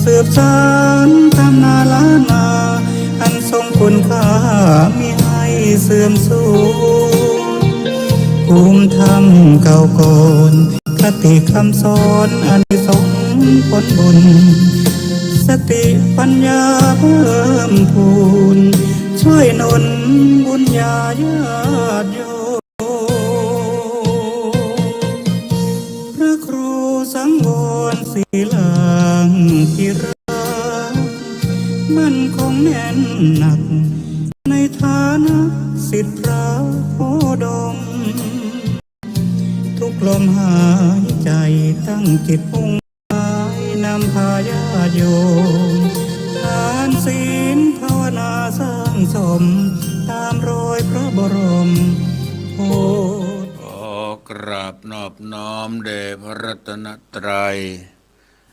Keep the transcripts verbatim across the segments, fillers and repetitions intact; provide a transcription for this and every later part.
สืบสานต๋ำนานล้านนา อันทรงคุณค่ามิให้เสื่อมสูญ ภูมิธรรมเก่าก่อน คติคำสอนอันทรงผลบุญ สติปัญญาเพิ่มพูน ช่วยหนุนบุญญาญาติโยม พระครูสังวรศิลาธิราช มั่นคงแน่นหนัก ในฐานะศิษย์พระโพธิ์ดม ทุกลมหายใจตั้งจิตมุ่งหมายนำพาญาติโยม ทานศีลภาวนาสร้างสม ต๋ามรอยพระบรมโพธิ์ ขอกราบนอบน้อมแด่พระรัตนตรัย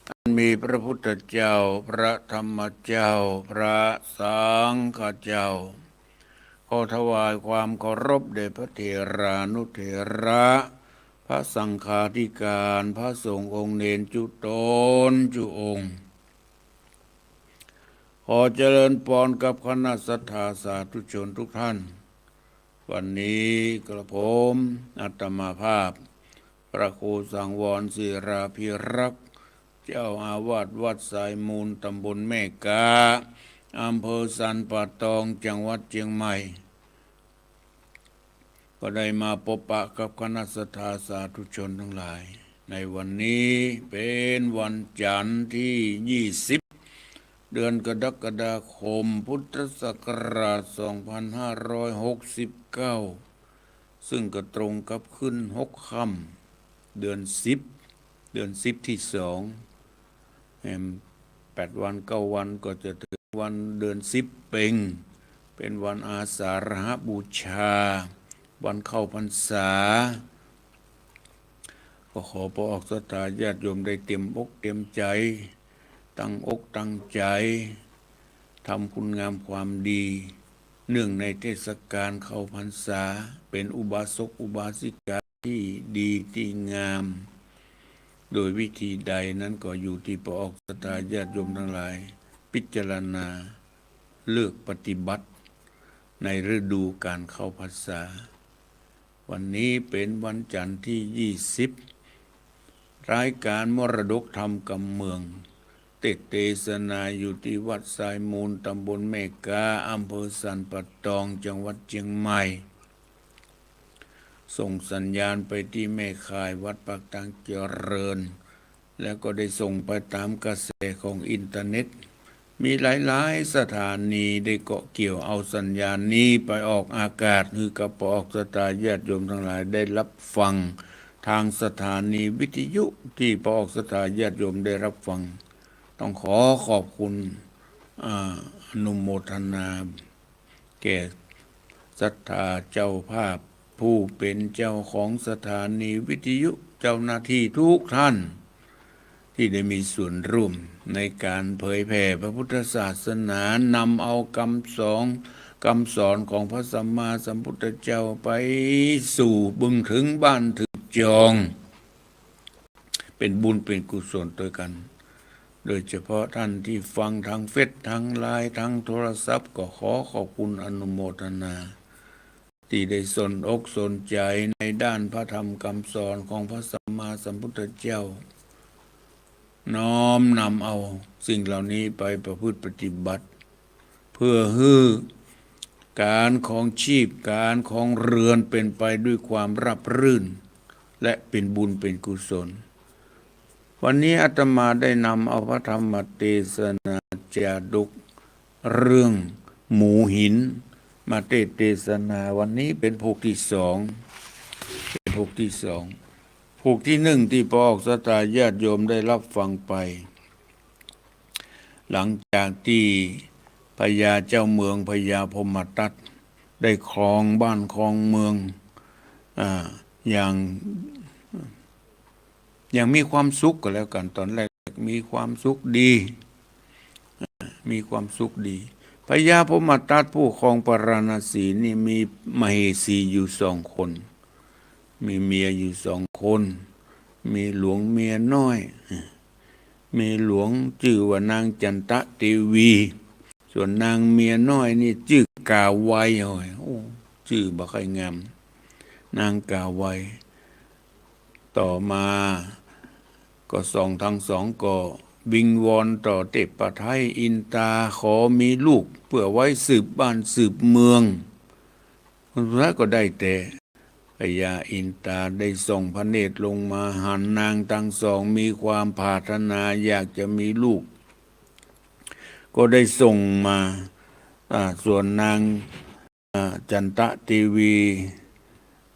อันมีพระพุทธเจ้า พระธรรมเจ้า พระสังฆเจ้า ขอถวายความเคารพแด่พระเถรานุเถระ พระสังฆาธิการ พระสงฆ์องค์เณรจุ๊ต๋นจุ๊องค์ ขอเจริญปอนกับคณะศรัทธาสาธุชนทุกท่าน วันนี้กระผมอาตมาภาพ พระครูสังวรศิลาภิรักษ์ เจ้าอาวาสวัดทรายมูล ตำบลแม่กา อำเภอสันป่าตอง จังหวัดเจียงใหม่ ก็ได้มาปะปะกับคณะศรัทธาสาธุชนทั้งหลาย ในวันนี้เป๋นวันจันทร์ตี้ยี่สิบ เดือนกรกฎาคม พุทธศักราชสองพันห้าร้อยหกสิบเก้า ซึ่งก็ตรงกับขึ้นหกค่ำ เดือนสิบ เดือนสิบตี้สอง แหมแปดวันเก้าวันก็จะเถิงวันเดือนสิบเป็ง เป๋นวันอาสาฬหบูชา วันเข้าพรรษา ก็ขอปออกศรัทธาญาติโยมได้เตรียมอกเตรียมใจ๋ ตั้งอกตั้งใจ๋ ทำคุณงามความดี เนื่องในเทศกาลเข้าพรรษา เป๋นอุบาสกอุบาสิกาตี้ดีตี้งาม โดยวิธีใดนั้นก็อยู่ตี้ปออกศรัทธาญาติโยมทั้งหลาย พิจารณาเลือกปฏิบัติ ในฤดูการเข้าพรรษา วันนี้เป๋นวันจันทร์ตี้ยี่สิบ รายการมรดกธรรมกำเมือง เตสน์เตสนาอยู่ตี้วัดทรายมูล ตำบลแม่กา อำเภอสันป่าตอง จังหวัดเจียงใหม่ ส่งสัญญาณไปตี้แม่ข่ายวัดปากตางเจริญ แล้วก็ได้ส่งไปต๋ามกระแสของอินเทอร์เน็ต มีหลายๆ สถานีได้เกาะเกี่ยวเอาสัญญาณนี้ไปออกอากาศ หื้อกับปออกศรัทธาญาติโยมทั้งหลายได้รับฟัง ทางสถานีวิทยุตี้ปออกศรัทธาญาติโยมได้รับฟัง ต้องขอขอบคุณ อ่า อนุโมทนา แก่ศรัทธาเจ้าภาพ ผู้เป๋นเจ้าของสถานีวิทยุ เจ้าหน้าตี้ทุกท่าน ตี้ได้มีส่วนร่วมในการเผยแผ่พระพุทธศาสนา นำเอากำสอน กำสอนของพระสัมมาสัมพุทธเจ้าไปสู่บึง เถิงบ้านเถิงจอง เป๋นบุญเป๋นกุศลตวยกั๋น โดยเฉพาะท่านตี้ฟังทางเฟซ ทางไลน์ ทางโทรศัพท์ ก็ขอขอบคุณอนุโมทนา ตี้ได้สนอกสนใจ๋ในด้านพระธรรมกำสอนของพระสัมมาสัมพุทธเจ้า น้อมนำเอาสิ่งเหล่านี้ไปประพฤติปฏิบัติ เพื่อหื้อก๋านครองชีพ ก๋านครองเฮือนเป๋นไปด้วยความราบรื่น และเป๋นบุญเป๋นกุศล วันนี้อาตมาได้นำเอาพระธรรมเตสนาจาดกเรื่องหมูหินมาเตสน์เตสนา วันนี้เป๋นผูกตี้สอง เป๋นผูกตี้สอง ผูกตี้หนึ่งตี้ปออกศรัทธาญาติโยมได้รับฟังไป หลังจากตี้พญาเจ้าเมืองพญาพรหมทัตได้ครองบ้านครองเมือง อ่า อย่าง อย่างมีความสุขก็แล้วกั๋น ต๋อนแรกมีความสุขดี อ่า มีความสุขดี พญาพรหมทัตผู้ครองปาราณสีนี่มีมเหสีอยู่สองคน มีเมียอยู่สองคน มีหลวงเมียน้อย เมียหลวงจื้อว่านางจันตะเตวี ส่วนนางเมียน้อยนี่จื้อกาไว โอ้ย โอ้ จื้อบ่ใค่งาม นางกาไว ต่อมาก็สอง ทั้งสองก็วิงวอนต่อเทพไทยอินตา ขอมีลูกเปื้อไว้สืบบ้านสืบเมือง สุดท้ายก็ได้แต่ พญาอินตาได้ส่งพระเนตรลงมาหันนางทั้งสอง มีความปรารถนาอยากจะมีลูก ก็ได้ส่งมา อ่า ส่วนนาง อ่า จันตะเตวี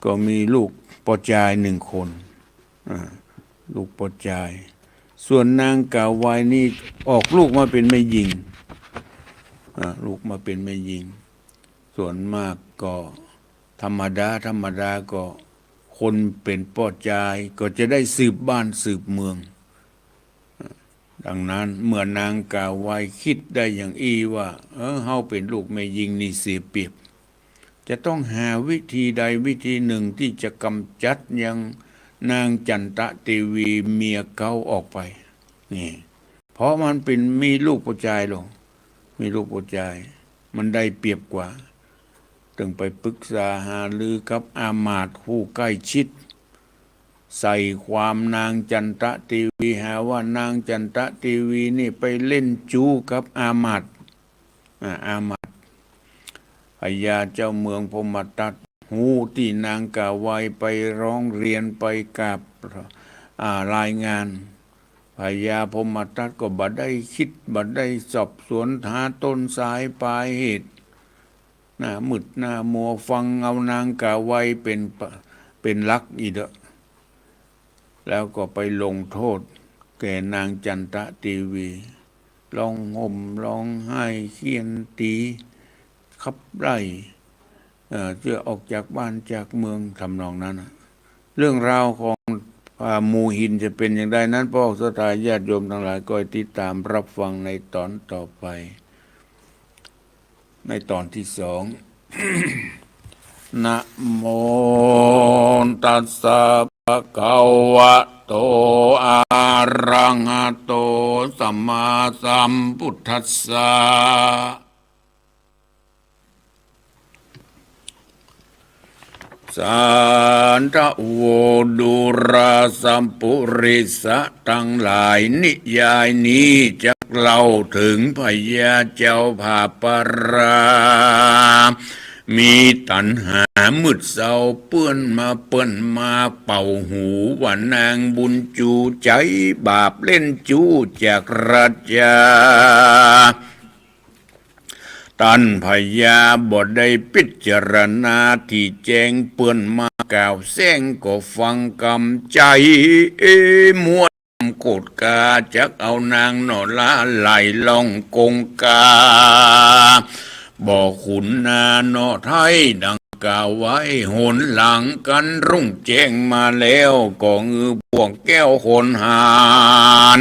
ก็มีลูกป้อจายหนึ่งคน อ่า ลูกป้อจาย ส่วนนางกาไวนี่ออกลูกมาเป๋นแม่ญิง อ่า ลูกมาเป๋นแม่ญิง ส่วนมากก็ธรรมดา ธรรมดาก็คนเป๋นป้อจายก็จะได้สืบบ้านสืบเมือง ดังนั้นเมื่อนางกาไวกึ๊ดได้อย่างอี้ว่า เออ เฮาเป๋นลูกแม่ญิงนี่เสียเปรียบ จะต้องหาวิธีใดวิธีหนึ่งตี้จะกำจัดยังนางจันตะเตวีเมียเก๊าออกไป นี่ เพราะมันเป๋นมีลูกป้อจายลอ มีลูกป้อจาย มันได้เปรียบกว่า จึงไปปรึกษาหารือกับอามาตย์ผู้ใกล้ชิด ใส่ความนางจันตะเตวี หาว่านางจันตะเตวีนี่ไปเล่นจู๊กับอามาตย์ อ่า อามาตย์ พญาเจ้าเมืองพรหมทัตฮู้ตี้นางกาไวไปร้องเรียนไปกราบ อ่า รายงาน พญาพรหมทัตก็บ่ได้กึ๊ด บ่ได้สอบสวนหาต้นสายปลายเหตุ หน้ามืดหน้ามัว ฟังเอานางกาไวเป๋นปะ เป๋นหลักอีกเต๊อะ แล้วก็ไปลงโทษแก่นางจันตะเตวี ร้องห่มร้องไห้เฆี่ยนตี๋ ขับไล่ เอ่อ เจื้อออกจากบ้านจากเมือง ทำนองนั้นน่ะ เรื่องราวของ อ่า หมู่หินจะเป๋นอย่างใดนั้น พวกศรัทธาญาติโยมทั้งหลายก็ติดตามรับฟังในตอนต่อไป ในตอนที่สอง นะโมตัสสะภะคะวะโต อะระหะโต สัมมาสัมพุทธัสสะ สาธุ ดูราสะปุริสะตังหลาย นิยายนี้จักเล่าเถิงพญาเจ้าผาปารา มีตัณหามืดเซา เปื้อนมาเปิ้นมาเป่าหูว่านางบุญจู๋ใจ๊บาปเล่นจู๊จากราชา ต้านพญาบ่ได้พิจารณาตี้แจ้ง เปื้อนมากล่าวแสงก็ฟังกำใจ๋ เอ มัว โกรธกา จักเอานางหน่อละไหล่ล่องกงกา บ่ขุนนาหน่อไท้ดังกล่าวไว้ หนหลังกันรุ่งแจ้งมาแล้ว ก็หื้อพวกแก้วขนหาร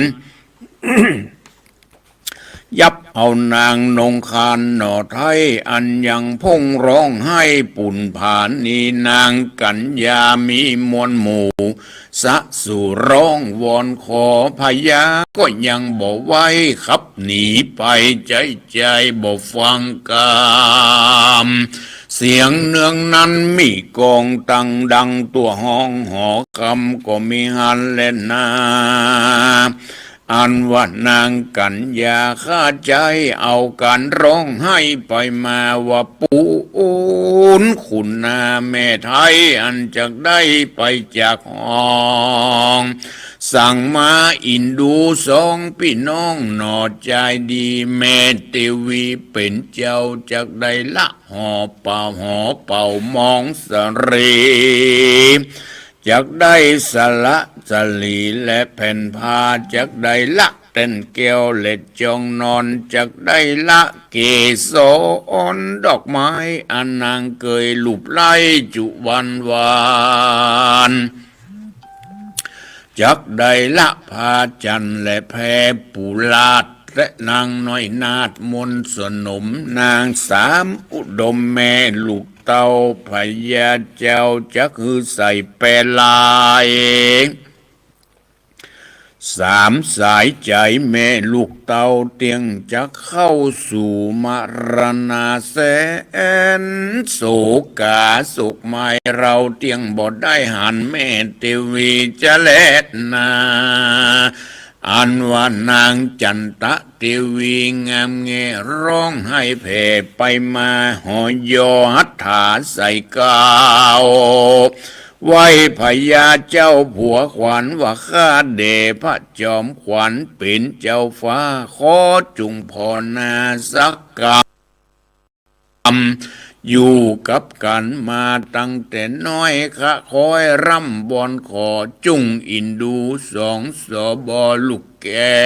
ยับเอานางนงคานหน่อไท้ อันยังพ่งร้องไห้ปูนผานี นางกัญญามีมวลหมู่ สะสู่ร้องวอนขอ พญาก็ยังบ่ไหว ขับหนีไปใจ๊ใจ๋บ่ฟังกำ เสียงเนืองนั้นมีก้องตังดัง ตั๋วฮ้องหอคำก็มีหั้นแลนา อันว่านางกัญญาคาใจ๋เอาก๋านร้องไห้ไปมาว่า ปู๋นขุนนาแม่ไท้ อันจักได้ไปจากห้อง สั่งมาอินดูสองปี้น้องหน่อ จายดีแม่เตวีเป๋นเจ้า จักได้ละห่อเป่า ห่อเป่ามองสะหลี จักได้สละสะหลีและแผ่นผ้า จักได้ละแต้นแก้วและจองนอน จักได้ละเกสรดอกไม้ อันนางเกยลูบไล้จุวันวาน จักได้ละพราจันทร์และแพรปูราด และนางน้อยนาฏมนต์สนม นางสามอุดมแม่ลูกเต้า พญาเจ้าจักหื้อใส่แปลาย สามสายใจ๋แม่ลูกเต้าเตี้ยงจักเข้าสู่มรณาแสนโศกา สุขไหมเราเตี้ยงบ่ได้หันแม่เตวีจะแลนา อันว่านางจันตะเตวีงามแง่ร้องไห้แผ่ไปมาหอยอหัตถาใส่กล่าว ไหว้พญาเจ้าผัวขวัญว่า ข้าแด่พระจอมขวัญเป๋นเจ้าฟ้า ขอจุ่งผ่อนาสักกำ อยู่กับกั๋นมาตั้งแต่น้อย ข้าคอยร่ำวอนขอจุ่งอินดูสอง สบ ลูกแก้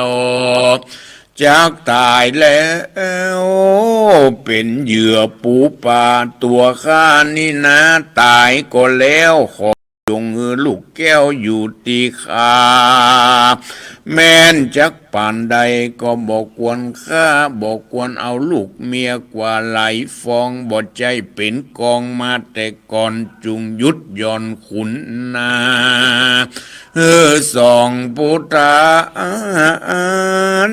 ว จักต๋ายแล้วเป๋นเหยื่อปูปลาตั๋วข้านี่นา ต๋ายก็แล้ว ขอจุ่งหื้อลูกแก้วอยู่ตี้ข้า แม้นจักปานใดก็บ่ควรฆ่า บ่ควรเอาลูกเมียกว่าหลายฟอง บ่ใจ้เป๋นกองมาแต่ก่อน จุ่งหยุดหย่อนขุนนา หื้อสองปุตตา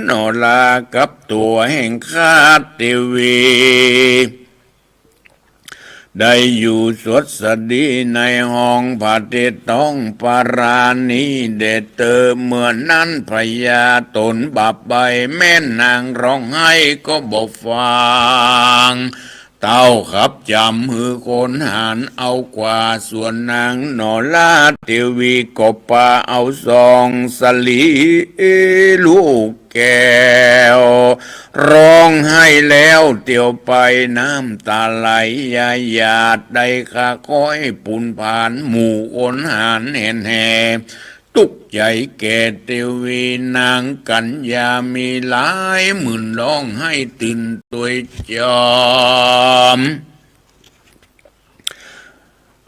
นอรากับตั๋วแห่งข้าเตวี ได้อยู่สวัสดีในห้องพระเทศท้องปราณี แด่เต๊อะ เมื่อนั้นพญาต๋นบาปไป แม้นนางร้องไห้ก็บ่ฟัง เต้าขับจ๋ำหื้อคนหาญเอากว่า ส่วนนางนอราเตวีก็ปาเอาสองสะหลีลูก แก้ว ร้องไห้แล้วเตียวไป น้ำต๋าไหลยาหยาด ได้ข้าคอยปูนผาน หมู่คนหาญแห่นแห่ ตุ๊กใจ๋แก่เตวี นางกัญญามีหลายหมื่น ร้องไห้ตื่นตวยจอม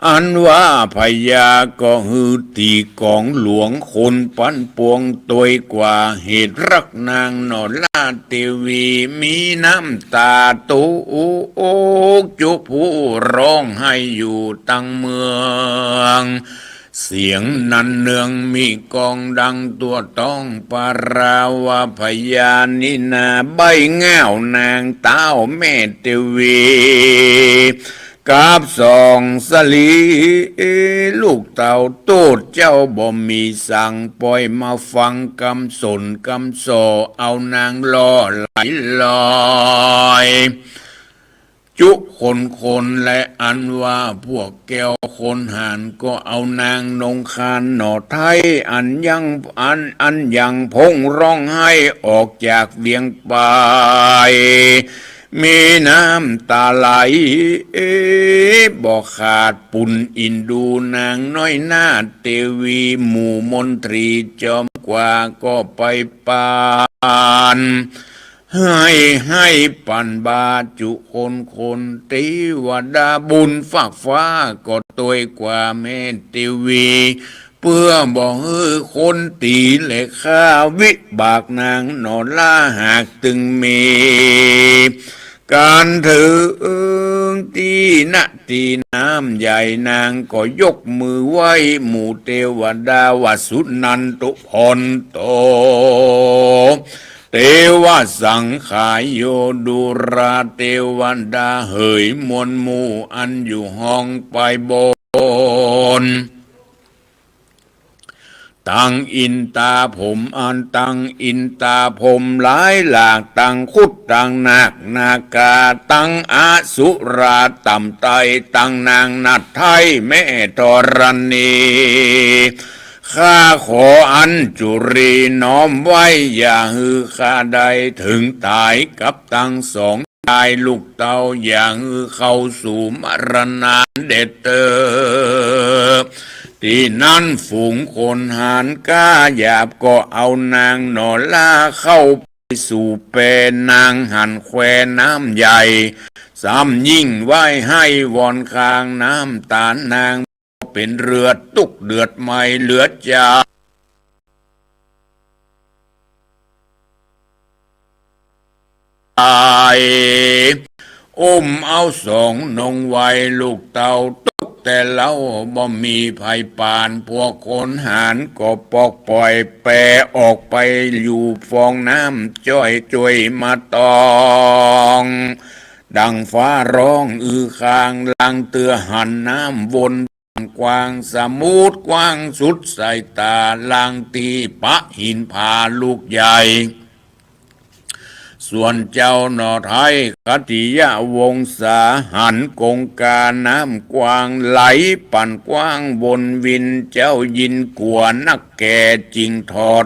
อันว่าพญาก็หื้อตี๋ก๋องหลวงคนปันปวงตวยกว่า เหตุรักนางนอราเตวี มีน้ำต๋าตกจุกผู้ร้องไห้อยู่ตังเมือง เสียงนั้นเนืองมีก้องดังตั๋วท้องปรา ว่าพญานี่นาใบ้ง่าวนางเต้าแม่เตวี กับสองสะหลีลูกเต้า โต้ษเจ้าบ่มีสัง ป่อยมาฟังกำสนกำส่อ เอานางล่อไหลลอย จุคนคน และอันว่าพวกแก้วคนหาญก็เอานางนงคานหน่อไท้ อันยัง อัน อันยังพงร้องไห้ออกจากเวียงไป มีน้ำต๋าไหลบ่ขาด ปูนอินดูนางน้อยนาเตวี หมู่มนตรีจอมกว่าก็ไปปาน ไห้ ไห้ปันบาจุคนคน เตวดาบุญฟากฟ้าก็ตวยกว่าแม่เตวี เปื้อบ่หื้อคนตี๋และฆ่า วิบากนางนอราหากตึงมี ก๋านเถิงตี้นาตี้น้ำใหญ่ นางก็ยกมือไหว้หมู่เตวดาว่า สุนันตุพลโต เตวะสังขาโย ดูราเตวดาเหย มวลหมู่อันอยู่ห้องไปบน ตังอินตาพรหม อันตังอินตาพรหมหลายหลาก ตังครุฑตังนาคนาคา ตังอสุราต่ำไต้ ตังนางนาฏไท้แม่ธรณี ข้าขออัญจุลีน้อมไหว้ อย่าหื้อข้าได้เถิงต๋ายกับตังสอง ต๋ายลูกเต้า อย่าหื้อเข้าสู่มรณาเด็ดเตอ ตี้นั้นฝูงคนหาญก้าหยาบก็เอานางนอราเข้าไปสู่แป นางหันแควน้ำใหญ่ ซ้ำยิ่งไหว้ไห้วอนคาง น้ำต๋านางเป๋นเลือด ตุ๊กเดือดไหม้เหลือจาย อุ้มเอาสองนงไว้ลูกเต้า ตุ๊ก แต่เล่าบ่มีใผปาน พวกคนหาญก็ปอกป่อย แปออกไปอยู่ฟองน้ำจ้อยจ้วยมาตอง ดังฟ้าร้องอื้อคาง ลางเตื้อหันน้ำวนกว้าง สมุทรกว้างสุดสายตา ลางตี้ปะหินผาลูกใหญ่ ส่วนเจ้าหน่อไทยขัตติยวงศา หันกงกาน้ำกว้าง ไหลปั่นกว้างวนวิน เจ้ายินกั๋วนักแก่ จึงถอด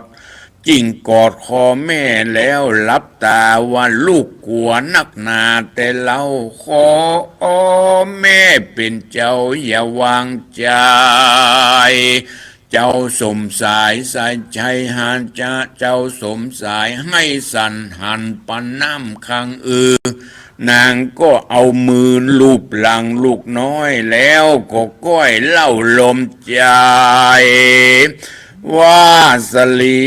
จึงกอดคอแม่แล้วหลับต๋าว่า ลูกกั๋วนักหนาแต่เล่า ขอแม่เป๋นเจ้าอย่าวางใจ๋ เจ้าสมสายสายชัยหาจะ เจ้าสมสายให้สั่นหันปันน้ำคังอือ นางก็เอามือลูบหลังลูกน้อยแล้วก็ก้อยเล่าลมใจ๋ ว่าสะหลี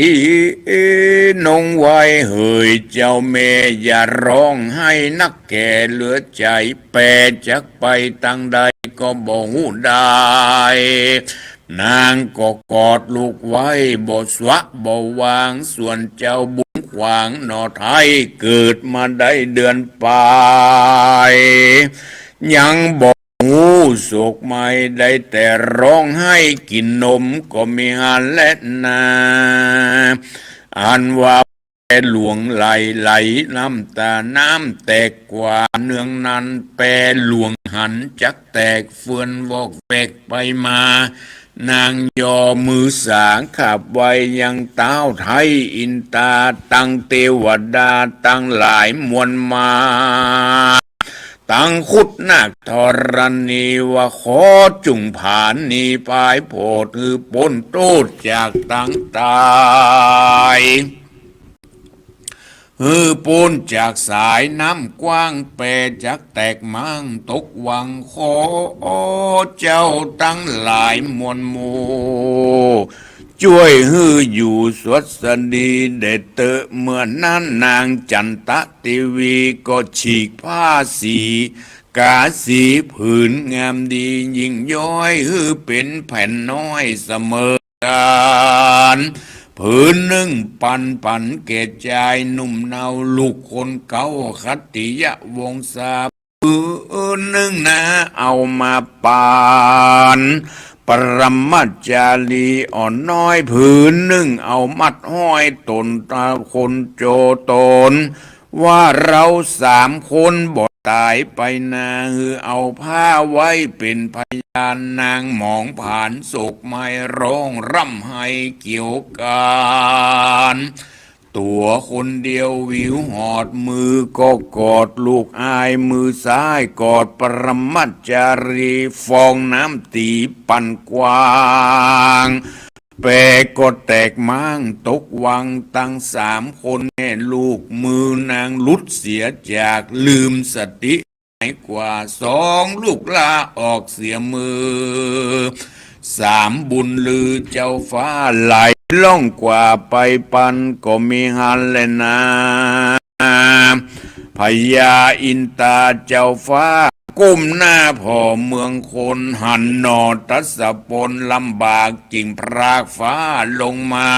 นงไว้เหย เจ้าแม่อย่าร้องไห้นักแก่เหลือใจ๋ แปจักไปตางใดก็บ่ฮู้ได้ นางก็กอดลูกไว้บ่สวะบ่วาง ส่วนเจ้าบุญขวางหน่อไทย เกิดมาได้เดือนปลาย ยังบ่ฮู้โศกไม้ ได้แต่ร้องไห้กิ๋นนมก็มีหั้นแลนา อันว่าแปหลวงไหลไหลน้ำต๋า น้ำแตกกว่าเนืองนั้น แปหลวงหันจักแตก เฟือนวอกแวกไปมา นางย่อมือสาขาบไว้ยังต้าวไทยอินตา ตังเตวดาตังหลายมวลมา ตังครุฑนาคธรณี ว่าขอจุ่งผานีพายโผด หื้อป๊นโต้ษจากตางต๋าย หื้อป๊นจากสายน้ำกว้าง แปจักแตกม้างตกวัง ขอเจ้าตังหลายมวลหมู่ จ้วยหื้ออยู่สวัสดีแด่เต๊อะ เมื่อนั้นนางจันตะเตวีก็ฉีกผ้าสีกาสีผืนงามดียิ่งย้อย หื้อเป๋นแผ่นน้อยเสมอ ก๋าน ผืนนึ่งปันปันแก่จายหนุ่มเนา ลูกคนเก๊าขัตติยวงศา ผืนนึ่งนาเอามาปาน ปรมาจารีอ่อนน้อย ผืนนึ่งเอามัดห้อยต๋นต๋าคนโจต๋น ว่าเฮาสามคนบ่ต๋ายไปนา หื้อเอาผ้าไว้เป๋นพยาน นางหมองผานโศกไม้ร้องร่ำไห้เกี่ยวก๋าน ตั๋วคนเดียววิวหอด มือก็กอดลูกอาย มือซ้ายกอดปรมาจารี ฟองน้ำตี๋ปั่นกว้าง แปก็แตกม้างตกวัง ตังสามคนแม่ลูก มือนางหลุดเสียจาก ลืมสติหายกว่า สองลูกลาออกเสียมือ สามบุญลือเจ้าฟ้า ไหลล่องกว่าไปปันก็มีหั้นแลนา พญาอินตาเจ้าฟ้า ก้มหน้าผ่อเมืองคน หันหน่อทัศพลลำบาก จึงพรากฟ้าลงมา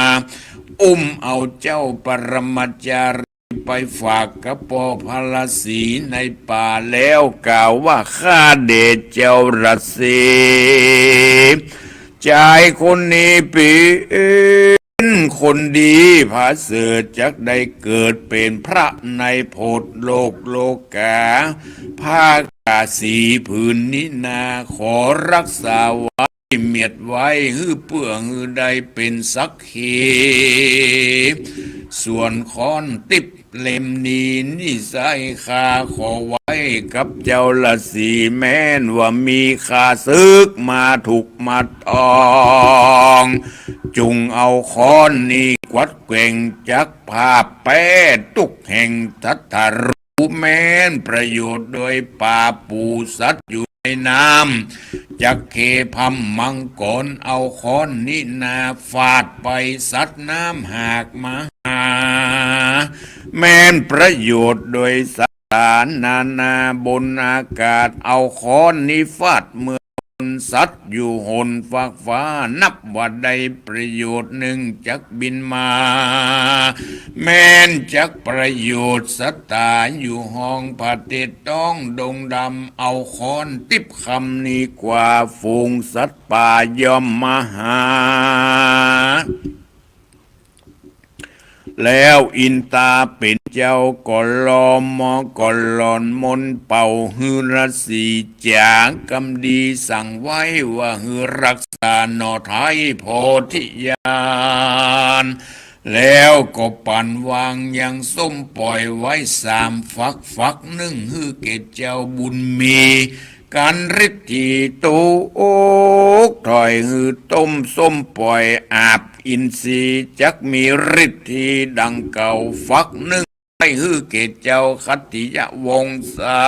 อุ้มเอาเจ้าปรมาจารีไปฝากกับป้อพระราศีในป่า แล้วกล่าวว่า ข้าแด่เจ้าราศี จายคนนี้เป๋นคนดีผาเสริฐ จักได้เกิดเป๋นพระในโพธิโลกโลกา ผ้ากาสีผืนนี้นา ขอรักษาไว้ เมียดไว้หื้อเปื้อหื้อได้เป๋นสักขี ส่วนค้อนติ๊บเล่มนี้ นิสัยข้าขอไว้กับเจ้าราศี แม้นว่ามีข้าศึกมาถูกมาต้อง จุ่งเอาค้อนนี้กวัดแกว่ง จักพาแป้ตุ๊กแห่งศัตรู แม้นประโยชน์โดยปลาปูสัตว์อยู่ในน้ำ จักเข้พร่ำมังกร เอาค้อนนี้นาฟาดไปสัตว์น้ำหากมาหา แม้นประโยชน์โดยสัตว์นานาบนอากาศ เอาค้อนนี้ฟาดเมือง สัตว์อยู่หนฟากฟ้า นับว่าได้ประโยชน์นึ่งจักบินมา แม้นจักประโยชน์สัตว์ต๋าอยู่ห้องประเทศต้องดงดำ เอาค้อนติ๊บคำนี้กว่า ฝูงสัตว์ป่าย่อมมาหา แล้วอินตาเป๋นเจ้าก็ลอมอก็หลอนมนต์เป่าหื้อฤๅษีจ๋ากำดีสั่งไว้ว่าหื้อรักษาหน่อไท้โพธิญาณ แล้วก็ปั๋นวางยังส้มป่อยไว้สามฝัก ฝักนึ่งหื้อแก่เจ้าบุญมี กันฤทธีตุกถ่อยหื้อต้มส้มป่อยอาบอินทรีย์จักมีฤทธีดังเก่า ฝักนึ่งไว้หื้อแก่เจ้าขัตติยวงศา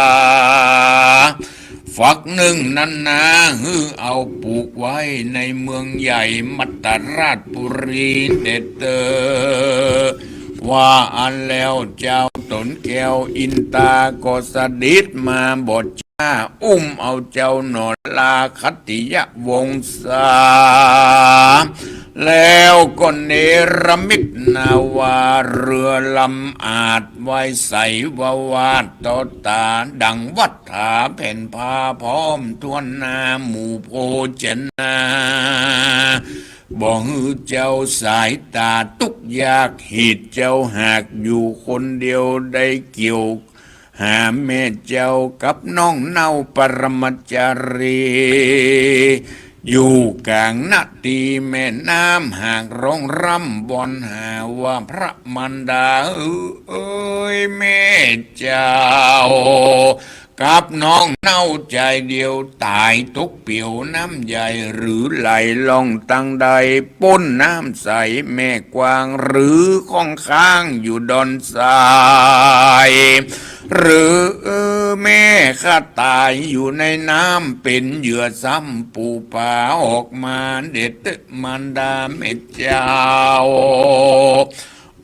ฝักนึ่งนั้นนาหื้อเอาปลูกไว้ในเมืองใหญ่มัตตราชปุรีเด็ดเตอ ว่าอั้นแล้วเจ้าต๋นแก้วอินตาก็เสด็จมาบ่ช้า อุ้มเอาเจ้าหน่อราขัตติยวงศา แล้วก็เนรมิตนาวาเรือลำอาดไว้ใสวาวาทต่อต๋า ดังวัฏฐาแผ่นผ้าพร้อมถ้วนหน้าหมู่โภชนา บ่หื้อเจ้าสายต๋าตุ๊กข์ยาก เหตุเจ้าหากอยู่คนเดียวได้เกี่ยวหาแม่เจ้ากับน้องเน่าปรมจารี อยู่ก๋างนาตี้แม่น้ำหากร้องร่ำบ่อนหาว่าพระมารดาเอ๋ยแม่เจ้า กับน้องเน่าจายเดียวต๋ายตกเปียวน้ำใหญ่หรือไหลล่องตังใด ป๊นน้ำใสแม่กว้างหรือข้องค้างอยู่ดอนทราย หรือแม่ข้าต๋ายอยู่ในน้ำเป๋นเหยื่อซ้ำปูปลาออกมาเด็ดเต๊อะมารดาแม่เจ้า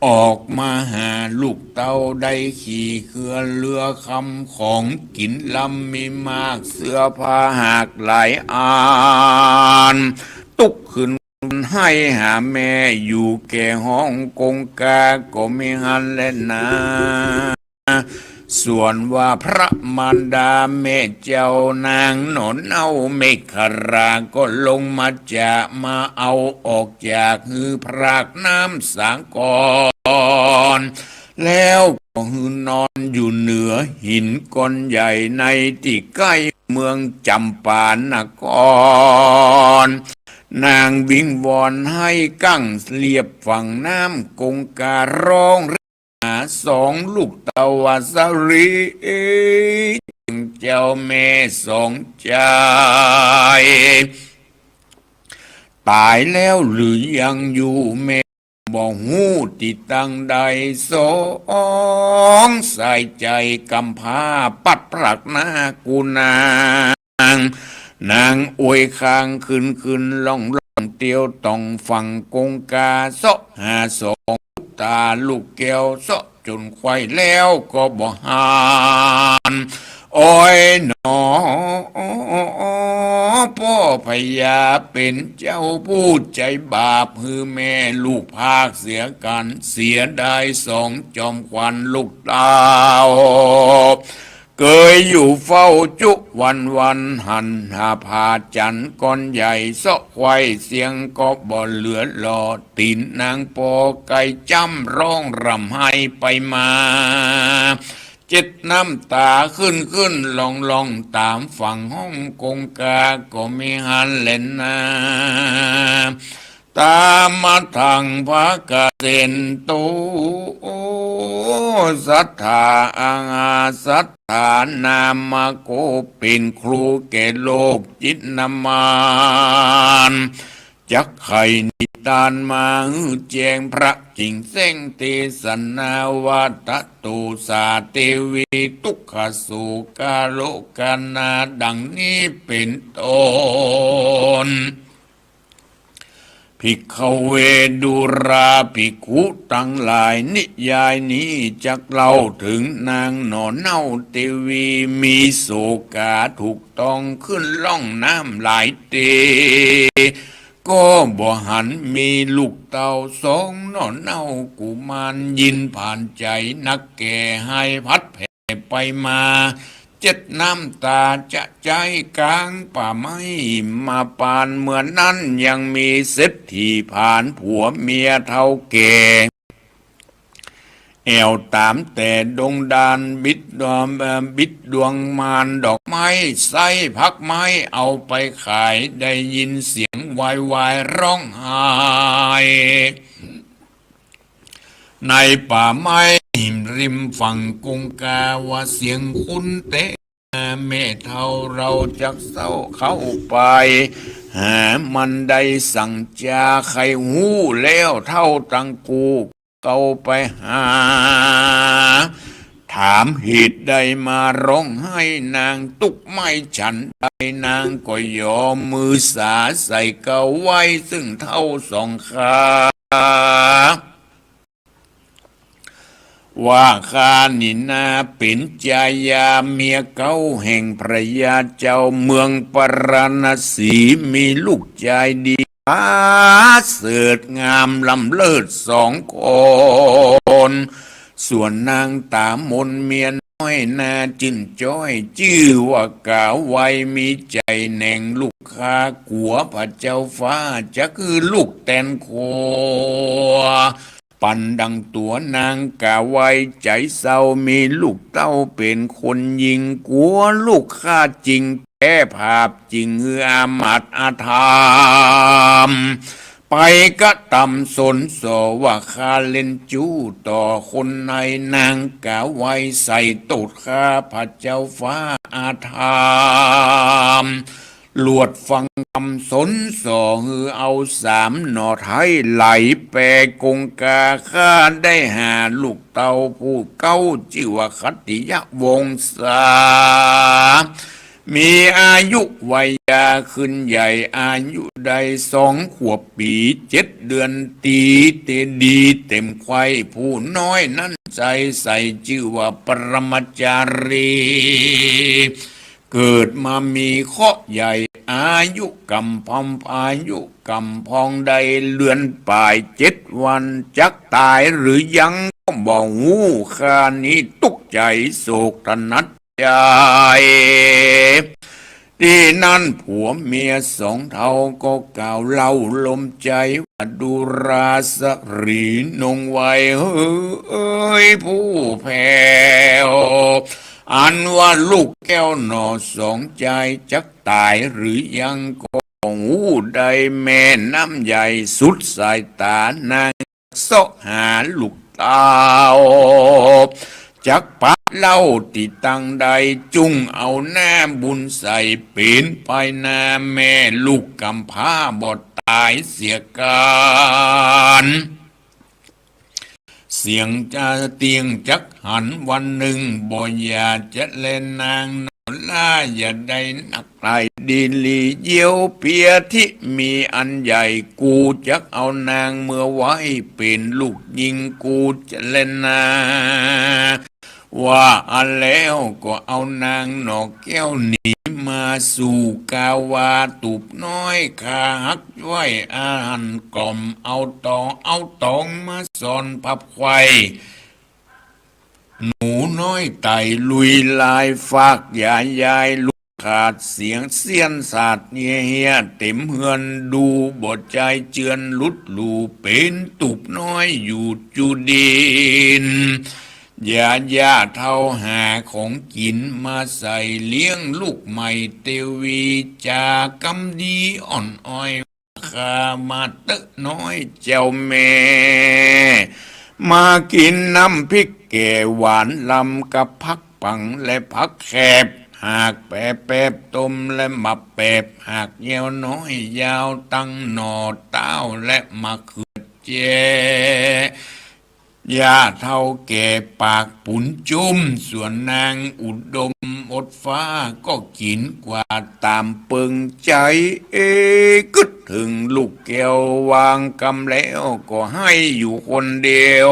ออกมาหาลูกเต้าได้ขี่เครือเรือคำของกิ๋นลำมีมากเสื้อผ้าหากหลายอัน ตุ๊กขึ้นหื้อหาแม่อยู่แก่ห้องกงกาก็มิหันแลนา ส่วนว่าพระมารดาแม่เจ้านางหน่อเน่าเมขลาก็ลงมาจะมาเอาออกจากหื้อพรากน้ำสาคร แล้วก็หื้อนอนอยู่เหนือหินก้อนใหญ่ในตี้ใก้เมืองจำปานคร นางวิงวอนหื้อกั้งเลียบฝั่งน้ำกงการ้องเรียกหาสองลูกเต้าว่าสาลี เจ้าแม่สองจาย ต๋ายแล้วหรือยังอยู่แม่ บ่ฮู้ตี้ตังใด สองสายใจ๋กำพร้าปัดพรากหน้ากู้นาง นางอวยคางขึ้นขึ้นล่องล่องเตียวต่องฝั่งกงกาเซาะหาสองต๋าลูกแก้วเซาะ จ๋นไขว่แล้วก็บ่หัน โอ้ยหนอ ป้อพญาเป๋นเจ้าผู้ใจ๋บาป หื้อแม่ลูกพรากเสียกั๋น เสียดายสองจอมขวัญลูกเต้า เกยอยู่เฝ้าจุวันวัน หันหาผาจั๋นก้อนใหญ่เซาะไขว่เสียงก็บ่เหลือหล่อ ตี๋นนางปอไก่จ้ำร้องร่ำไห้ไปมา เจ็ดน้ำต๋าขึ้นขึ้นล่องล่องต๋ามฝั่งห้องกงกาก็มิหันแลนา ตามมาทังภาคเสนโต สัตถาอาหาสัตถานามโก เป๋นครูแก่โลกจิตนามาน จักไขนิทานมาหื้อแจ้งพระจิ่งแสงเตสนาว่า ตะโตสาเตวีตุกขโศกาโลกานา ดังนี้เป๋นต้น ภิกขเว ดูราภิกขุตังหลาย นิยายนี้จักเล่าเถิงนางหน่อเน่าเตวี มีโสกาถูกตองขึ้นล่องน้ำหลายเต ก็บ่หัน มีลูกเต้าสองหน่อเน่ากุมาร ยินผ่านใจ๋นักแก่ หายพลัดแผ่ไปมา เจ็ดน้ำต๋าจะใจ๊ก๋างป่าไม้มาปาน เมื่อนั้นยังมีเศรษฐีผานผัวเมียเฒ่าแก่ แอ่วต๋ามแต่ดงดาน บิดดวง เอ่อ บิดดวงมานดอกไม้ไส้ผักไม้เอาไปขาย ได้ยินเสียงวายวายร้องไห้ ในป่าไม้ริมฝั่งกงกา ว่าเสียงคุ้นแต๊ แม่เฒ่าเราจักเศร้าเข้าไป หามันได้สังจา ใค่ฮู้แล้วเฒ่าตังกู เข้าไปหา ถามเหตุใดมาร้องไห้ นางตุ๊กข์ไม่ฉันใด นางก็ยอมมือสาใส่เกล้าไว้ ซึ่งเฒ่าสองข้า ว่าข้านี่นาเป๋นจายาเมียเก๊าแห่งพระยาเจ้าเมืองปาราณสี มีลูกจายดีผาเสริฐงามล้ำเลิศสองคน ส่วนนางต๋ามนเมียน้อยนาจื้นจ้อย จื้อว่ากาไว มีใจ๋แหน่งลูกข้า กั๋วพระเจ้าฟ้าจักหื้อลูกแตนขัว ปันดังตั๋ว นางกาไวใจ๋เศร้า มีลูกเต้าเป๋นคนญิง กั๋วลูกข้าจึงแก้ผาป จึงหื้ออามาตย์อาธรรม ไปกระตำสนส่อ ว่าข้าเล่นจู้ต่อคนใน นางกาไวใส่โต้ษข้าพระเจ้าฟ้าอาธรรม ลวดฟังกำสนส่อ หื้อเอาสามหน่อไท้ไหลแปกงกา ข้าได้หาลูกเต้าผู้เก๊า จื้อว่าขัตติยวงศา มีอายุวัยยาขึ้นใหญ่ อายุได้สองขวบปี๋เจ็ดเดือน ตีเตดีเต็มไขว้ ผู้น้อยนั้นใจ๋ใส่ จื้อว่าปรมจารี เกิดมามีเคราะห์ใหญ่ อายุกำพอง อายุกำพองได้เดือนป๋ายเจ็ดวัน จักต๋ายหรือยังก็บ่ฮู้ ข้านี้ตุ๊กข์ใจ๋โศกถนัดใจ๋ ตี้นั้นผัวเมียสองเฒ่าก็กล่าวเล่าลมใจ๋ว่า ดูราสตรีนงไว เฮ้ยผู้แผ่ว อันว่าลูกแก้วหน่อสองจายจักต๋ายหรือยังก็บ่ฮู้ ได้แม่น้ำใหญ่สุดสายต๋า นางเซาะหาลูกเต้า จักปะเล่าตี้ตังใด จุ่งเอาหน้าบุญใส่ เป๋นไปนาแม่ลูกกำพร้าบ่ต๋ายเสียก๋าน เสียงจะเตี้ยงจักหัน วันนึ่งบ่อย่าจะแลนางหน่อล่า อย่าได้นัก ไตร่ดีหลีเยียวเปียที่มีอันใหญ่ กูจักเอานางเมือไว้เป๋นลูกญิงกูจะแลนา ว่าอันแล้วก็เอานางหน่อแก้วหนีมาสู่กาวา ตูบน้อยข้าฮักไว้อาหารกล่อม เอาตอง เอาตองมาซ่อนพับไขว้ หนูน้อยไต่ลุยลาย ฟากยายายลุกขาดเสียงเสี้ยนสาดเฮียเฮียเต็มเฮือน ดูบ่ใจ้เจือนลุดหลู่ เป๋นตูบน้อยอยู่จุดิน อย่าย่าเฒ่าหาของกิ๋นมาใส่เลี้ยงลูกใหม่เตวี จากำดีอ่อนอ้อย ข้ามาเต๊อะน้อยเจ้าแม่ มากิ๋นน้ำพริกแก่หวานลำกับผักปังและผักแคบ หากแปบแปบต้มและหมับแปบ หากแย้วน้อยยาวตังหน่อเต๊าและมะเขือแจ้ ย่าเฒ่าแก่ปากปุ๋นจุ้ม ส่วนนางอุดม หมดฟ้าก็กิ๋นกว่าต๋ามเปิงใจ๋ เอ กึ๊ดเถิงลูกแก้ววางกำแล้วก็ไห้อยู่คนเดียว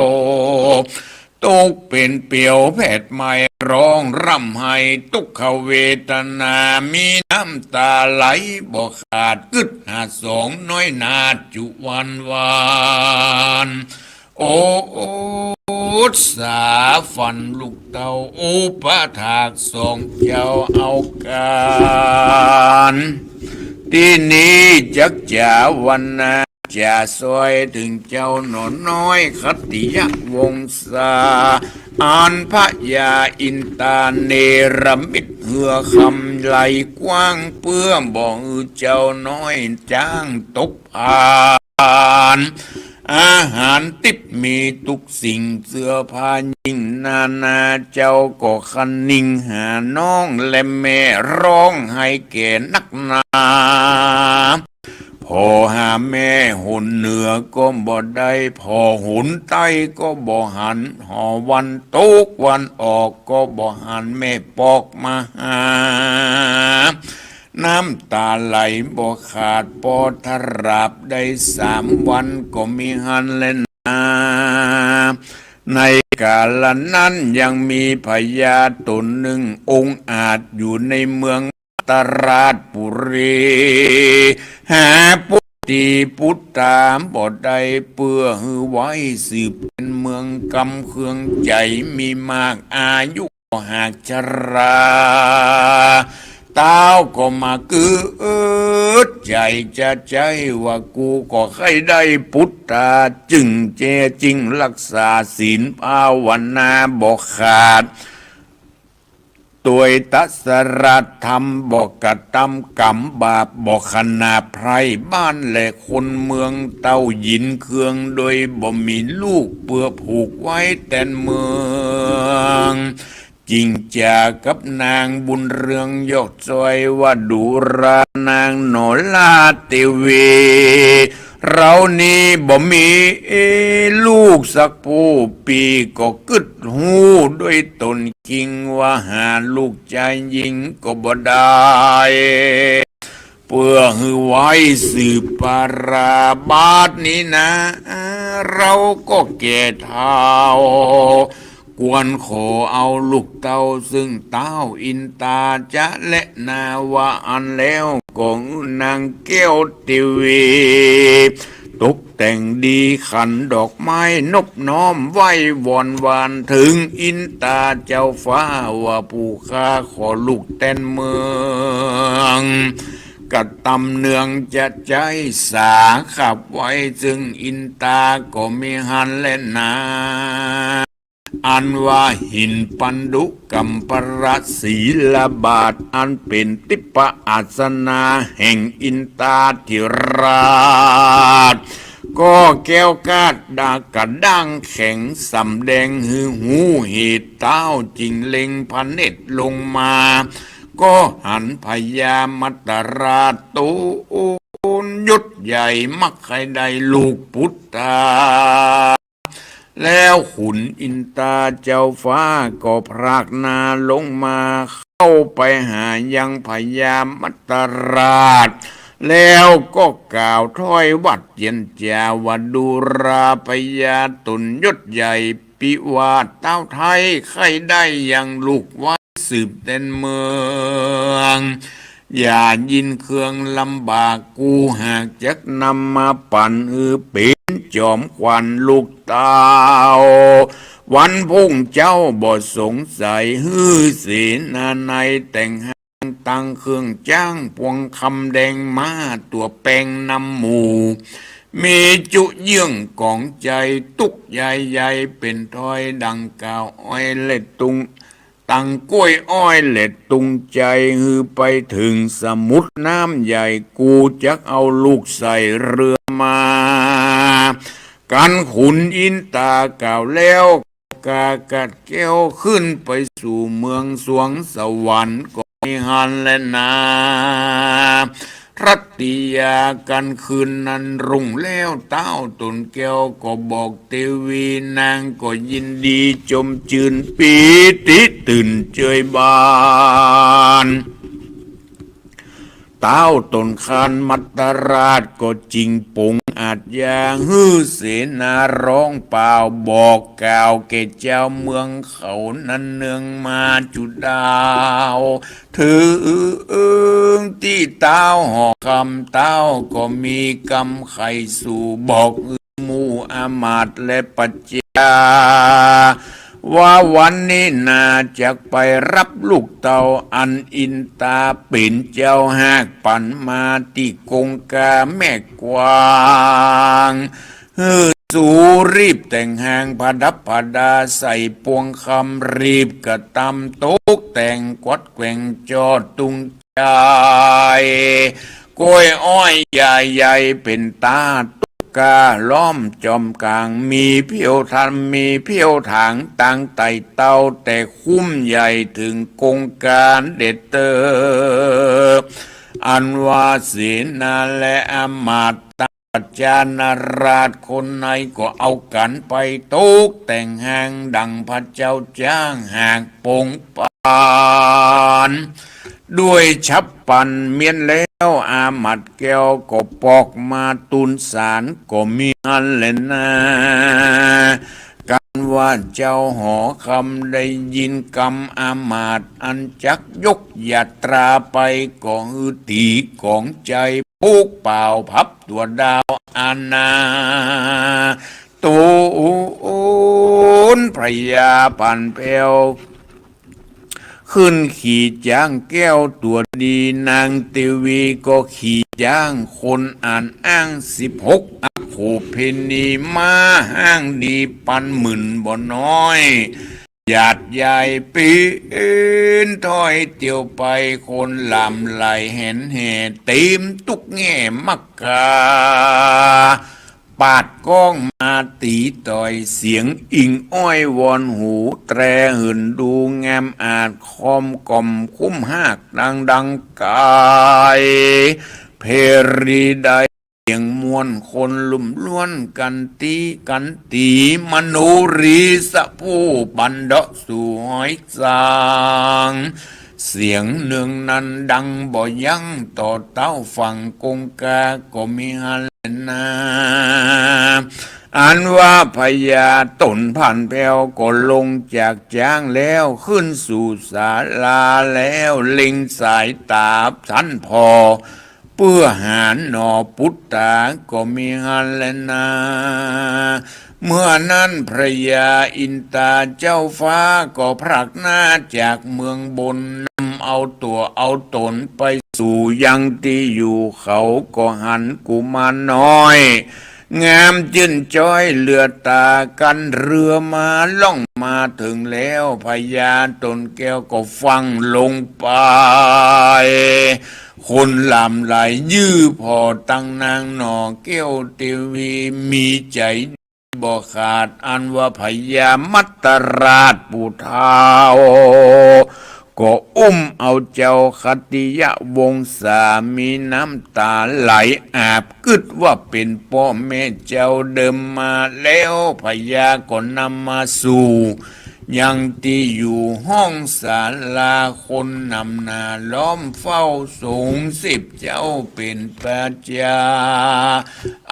ตกเป๋นเปียวแผดไหม้ร้องร่ำไห้ตุ๊กขเวทนา มีน้ำต๋าไหลบ่ขาด กึ๊ดหาสองน้อยนาจุวันวาน โอ โอ สา ฝันลูกเต้าอุปถากสองเจ้าเอาก๋าน ตี้นี้จักจ๋าวรรณา จ๋าซอยเถิงเจ้าหนอน้อยขัตติยวงศา อันพญาอินตาเนรมิตเฮือคำไหลกว้าง เปื้อบ่หื้อเจ้าน้อยจ๊างตกผาน อาหารติ๊บมีตุ๊กสิ่ง เสื้อผ้ายิ่งนานา เจ้าก็คะนิงหาน้องและแม่ ร้องไห้แก่นักหนา ผ่อหาแม่หนเหนือก็บ่ได้ ผ่อหนใต้ก็บ่หัน ผ่อวันตกวันออกก็บ่หัน แม่ปอกมาหา น้ำต๋าไหลบ่ขาด ปอทราบได้สามวันก็มิหันแลนา ในกาละนั้นยังมีพญาต๋นนึ่ง องอาจอยู่ในเมืองมัตตราชปุรี หาปุตตีปุตตาบ่ได้ เปื้อหื้อไว้สืบเป๋นเมืองกำเคืองใจ๋ มีมากอายุก็หากชรา เต้าก็มาเกิดใจ๋จะใจ้ว่า กูก็ใค่ได้ปุตตา จึงแจ้จิ่งรักษาศีลภาวนาบ่ขาด ตวยตะสรัตธรรม บ่กระตำก๋รรมบาป บ่ขนาบใคร่บ้านและคนเมือง เต้ายินเคืองโดยบ่มีลูก เปื้อผูกไว้แตนเมือง จิ่งจ๋ากับนางบุญเรืองยอดซอยว่า ดูรา นางหนอราเตวี เฮานี้บ่มีลูกสักผู้ ปี้ก็กึ๊ดฮู้ด้วยต๋นคิงว่า หาลูกจายญิงก็บ่ได้ เปื้อหื้อไว้สืบปารา บาดนี้นา เฮาก็แก่เฒ่า ควรขอเอาลูกเต้าซึ่งเต้าอินตาจะและนา ว่าอั้นแล้วก็หื้อนางแก้วเตวี ตกแต่งดีขันดอกไม้นบน้อมไหว้วอนวานเถิงอินตาเจ้าฟ้าว่า ผู้ข้าขอลูกแตนเมือง กระตำเนืองจะใจ้สาขับไว้ ซึ่งอินตาก็มิหันแลนา อันว่าหินปันดุกัมปะละศีลบาท อันเป๋นทิพยอาสนะแห่งอินตาธิราช ก็แก้วกล้าดากระด้างแข็ง สำแดงหื้อฮู้เหตุ เต้าจึงเล็งพระเนตรลงมา ก็หันพญามัตตราชตูนยศใหญ่ มักใค่ได้ลูกปุตตา แล้วขุนอินตาเจ้าฟ้าก็พรากนาลงมา เข้าไปหายังพญามัตตราช แล้วก็กล่าวถ้อยหวัดเยียนจ๋าว่า ดูราพญาต๋นยศใหญ่ ปิว่าเต้าไท้ใค่ได้ยังลูกไว้สืบแตนเมือง อย่ายินเคืองลำบาก กูหากจักนำมาปั๋นหื้อเป๋นจอมขวัญลูกเต้า วันพุ่งเจ๊าบ่สงสัย หื้อเสนานัยแต่งห้างตั้งเครื่องจ้าง ปวงคำแดงม้าตั๋วแปงนำหมู่ มีจุเยื่องก๋องใจ๋ตุ๊กใหญ่ๆ เป๋นถ้อยดังกล่าวอ้อยและตุง ตังกล้วยอ้อยและตุงใจ๋ หื้อไปเถิงสมุทรน้ำใหญ่ กูจักเอาลูกใส่เฮือมา กันขุนอินตากล่าวแล้ว กากัดแก้วขึ้นไปสู่เมืองสวงสวรรค์ก็มิหันแลนา รัตติยา กั๋นคืนนั้นรุ่งแล้ว ต้าวต๋นแก้วก็บอกเตวี นางก็ยินดีจมจื้นปีติตื่นเจยบาน ต้าวต๋นคานมัตตราชก็จิ่งป๋งอาชญา หื้อเสนาร้องป่าวบอกกล่าวแก่จาวเมืองเขานั้นเนืองมาจุดาว เถิงตี้ต้าวหอคำ ต้าวก็มีกำใค่สู่บอก หมู่อามาตย์และปัจจา ว่าวันนี้นาจักไปฮับลูกเต้าอันอินตาเป๋นเจ้าหากปั๋นมาตี้กงกาแม่กวาง หื้อสูรีบแต่งฮางผดับผดาใส่ปวงคำ รีบกระตำตกแต่งกวัดแกว่งจอดตุง จาย ก้วยอ้อยใหญ่ๆ เป๋นต๋าตุ๊กกาล้อมจอมก๋าง มีเผียวธรรม มีเผียวถาง ตางไต่เต้าแต่คุ้มใหญ่เถิงกงกาเด็ดเติบ อันว่าเสนาและอามาตย์ ปัจจานาราชคนในก็เอากั๋นไปตกแต่งฮางดังพระเจ้าจ้างหากปงปาน ด้วยฉับปลันเมี้ยนแล้ว อามาตย์แก้วก็ปอกมาตูนสารก็มีหั้นแลนา กั๋นว่าเจ้าหอคำได้ยินกำอามาตย์อันจักยกยาตราไป ก็หื้อตี๋ก๋องใจ๋ ปุกป่าวพับตั๋วดาวอาณา ตูนพญาผ่านแผ้ว ขึ้นขี่จ๊างแก้วตั๋วดี นางเตวีก็ขี่จ๊างคนอันอ้างสิบหกอโขเภณี ม้าห้างดีปันหมื่นบ่น้อย หยาดยายปีนถ้อยเตียวไป คนหล่ำไหลแหนแห่ เต๋มตุ๊กแง่มักกา ปาดก้องมาตี๋ต่อย เสียงอิงอ้อยวอนหู แตรหื่นดูงามอาจ คอมก่อมคุ้มฮากดังดังกาย เพรีได้ เสียงม่วนคนลุ่มล้วนกั๋นตี้กั๋นตี๋ มโนรีสะผู้บันเดาะสู่หอยสาง เสียงเนืองนั้นดังบ่ยั้งต่อเต้าฝั่งกงกาก็มีหั้นแลนา อันว่าพญาต๋นผ่านแผ้วก็ลงจากจ๊างแล้ว ขึ้นสู่ศาลาแล้ว เล็งสายต๋าสันผ่อ เปื้อหาหน่อปุตตาก็มีหั้นแลนา เมื่อนั้นพระยาอินตาเจ้าฟ้าก็พลัดหน้าจากเมืองบน นำเอาตั๋วเอาต๋นไปสู่ยังตี้อยู่ เขาก็หันกุมารน้อย งามจื้นจ้อยเหลือต๋า กั๋นเฮือมาล่องมาเถิงแล้ว พญาต๋นแก้วก็ฟั่งลงไป คนหล่ำไหลยื้อผ่อตังนางหน่อแก้วเตวี มีใจ๋บ่ขาด อันว่าพญามัตตราชผู้เฒ่า ก็อุ้มเอาเจ้าขัตติยวงศา มีน้ำต๋าไหลอาบ กึ๊ดว่าเป๋นป้อแม่เจ้าเดิมมาแล้ว พญาก็นำมาสู่ ยังตี้อยู่ห้องศาลา คนหนำหนาล้อมเฝ้าสงฆ์ สิบเจ้าเป๋นประจา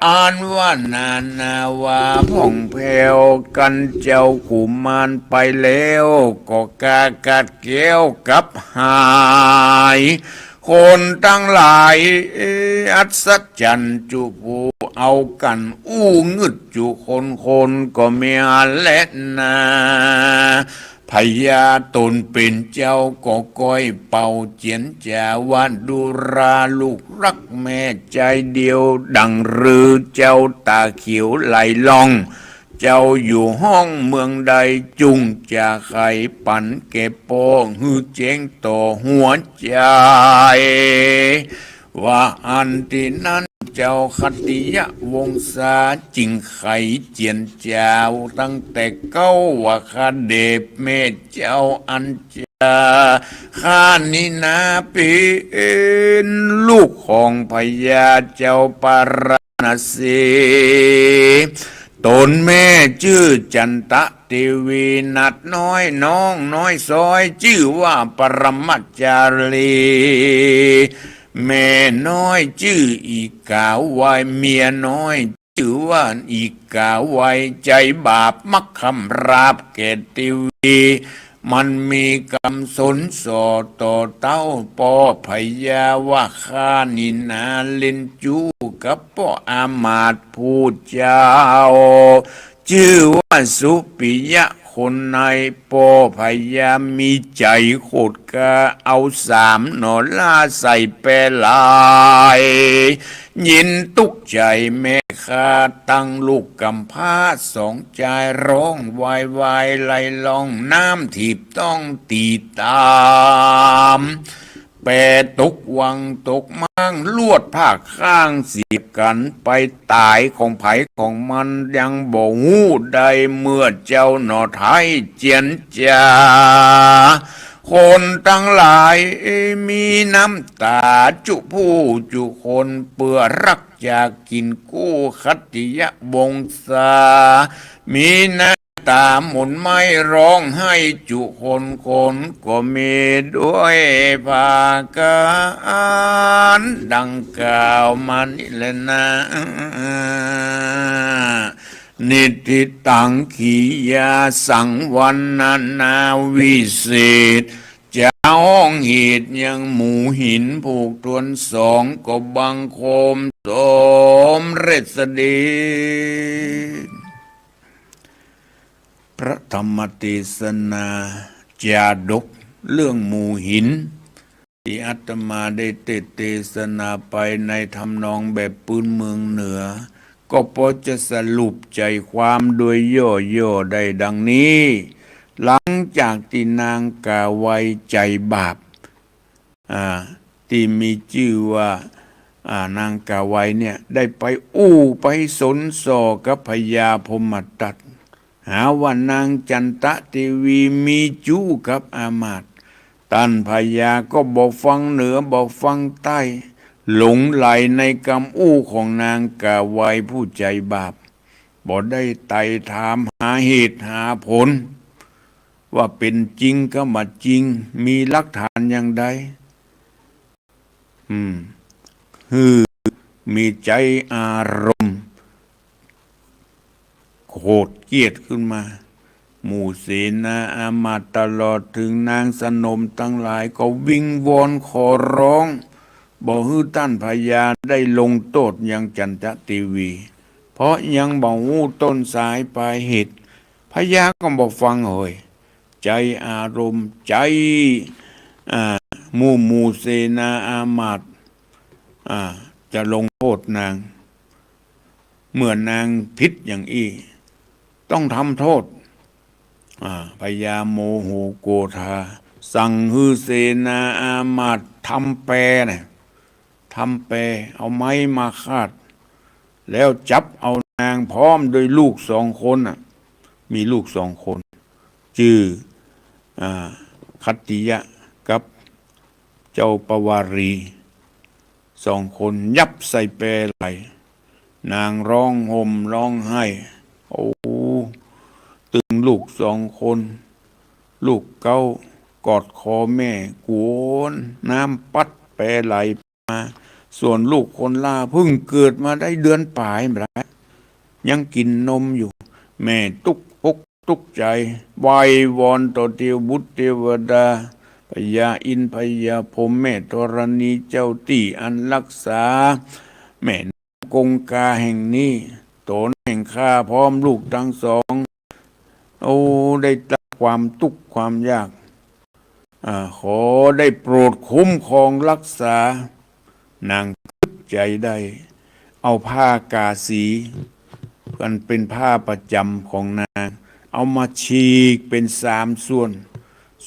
อันว่านานาว่าผ่องแผ้ว กั๋นเจ้ากุมารไปแล้ว ก็กล้ากัดแก้วกลับหาย คนตังหลายอัศจรรย์จุผู้เอากั๋นอู้งึดจุคนคนก็มีหั้นแลนา พญาต๋นเป๋นเจ้าก็ก้อยเป่าเจียรจ๋าว่า ดูราลูกฮักแม่ใจ๋เดียว ดังฤๅเจ้าต๋าเขียวไหลล่อง เจ้าอยู่ห้องเมืองใด จุ่งจะไขปันแก่ป้อหื้อแจ้งต่อหัวใจ๋ ว่าอันตี้นั้นเจ้าขัตติยวงศาจึ่งไขเจียรจ๋าตั้งแต่เก๊าว่า ข้าเดชแม่เจ้าอันเจ้า ข้านี้นาเป๋นลูกของพญาเจ้าปาราณสี ต๋นแม่จื้อจันตะเตวี หนานน้อย น้องน้อยซ้อย จื้อว่าปรมจารี แม่น้อยจื้ออีกาไว เมียน้อยจื้อว่าอีกาไว ใจ๋บาปมักคำราบแก่เตวี มันมีกำสนส่อต่อเต้าป้อพญาว่า ข้านี้นาเล่นจู้กับป้ออามาตย์ผู้เจ้า จื้อว่าสุปิยะคนใน ป้อพญามีใจ๋โขดก๋า เอาสามหน่อหล้าใส่แปลย ยินตุ๊กใจ๋แม่ข้าตั้งลูกก๋ำพร้าสองจาย ฮ้องวายวายไหลล่อง น้ำถีบต้องตี๋ต๋าม แปตกวังตกม้าง ลวดผ้าข้างเสียบกั๋นไป ต๋ายของใผของมันยังบ่ฮู้ได้ เมื่อเจ้าหน่อไท้เจียรจ๋า คนตังหลายมีน้ำต๋าจุผู้จุคน เปื้อฮักอยากกิ๋นกู้ขัตติยวงศา มีน้ำต๋าหมุนไหม้ฮ้องไห้จุคน คนก็มีด้วยผากั๋น ดังกล่าวมานี้แลนา นิทธิตัง ขียาสังวรรณนาวิเศษ จะฮ้องเหตุยังหมู่หินผูกทวนสอง ก็บังคมสมเร็จเสด็จ พระธรรมเตสนา จาดกเรื่องหมู่หิน ตี้อาตมาได้เตสน์เตสนาไปในทำนองแบบปื้นเมืองเหนือ ก็ปอจะสรุปใจ๋ความโดยย่อๆ ได้ดังนี้ หลังจากตี้นางก๋าไวใจ๋บาป อ่า ตี้มีจื้อว่า อ่า นางก๋าไวเนี่ย ได้ไปอู้ไปสนส่อกับพญาพรหมทัต หาว่านางจันตะเตวีมีจู้กับอามาตย์ ต้านพญาก็บ่ฟังเหนือบ่ฟังใต้ หลงใหลในกำอู้ของนางก๋าไวผู้ใจ๋บาป บ่ได้ไต่ถามหาเหตุหาผล ว่าเป๋นจริงกาบ่จริง มีหลักฐานอย่างใด อืม หื้อมีใจ๋อารมณ์โขดเกลียดขึ้นมา หมู่เสนาอามาตย์ตลอดเถิงนางสนมตังหลายก็วิงวอนขอฮ้อง บ่หื้อต้านพญาได้ลงโต้ษยังจันตะเตวี เพราะยังบ่ฮู้ต้นสายปลายเหตุ พญาก็บ่ฟังเฮย ใจ๋อารมณ์ ใจ๋ อ่า หมู่หมู่เสนาอามาตย์ อ่า จะลงโต้ษนาง เมื่อนางผิดอย่างอี้ ต้องทำโต้ษ อ่า พญาโมโหโกธา สั่งหื้อเสนาอามาตย์ทำแปน่ะ ทำแป เอาไม้มาคาด แล้วจับเอานางพร้อมด้วยลูกสองคนน่ะ มีลูกสองคน จื้อ อ่า ขัตติยะกับเจ้าปวารี สองคนยับใส่แปไหล นางฮ้องห่มฮ้องไห้ โอ้ ตึงลูกสองคน ลูกเก๊ากอดคอแม่กวน น้ำปั๊ดแปไหลมา ส่วนลูกคนหล้าเพิ่งเกิดมาได้เดือนป๋ายบ่าด ยังกิ๋นนมอยู่ แม่ตุ๊กอกตุ๊กใจ๋ ไหว้วอนต่อเตวบุตรเตวดา พญาอินทร์พญาพรหม แม่ธรณีเจ้าตี้อันฮักษา แม่น้ำคงคาแห่งนี้ ต๋นแห่งข้าพร้อมลูกตังสอง โอ้ ได้รับความตุ๊กข์ความยาก อ่า ขอได้โปรดคุ้มครองฮักษา นางกึ๊ดใจ๋ได้ เอาผ้ากาสี อันเป๋นผ้าประจ๋ำของนาง เอามาฉีกเป๋นสามส่วน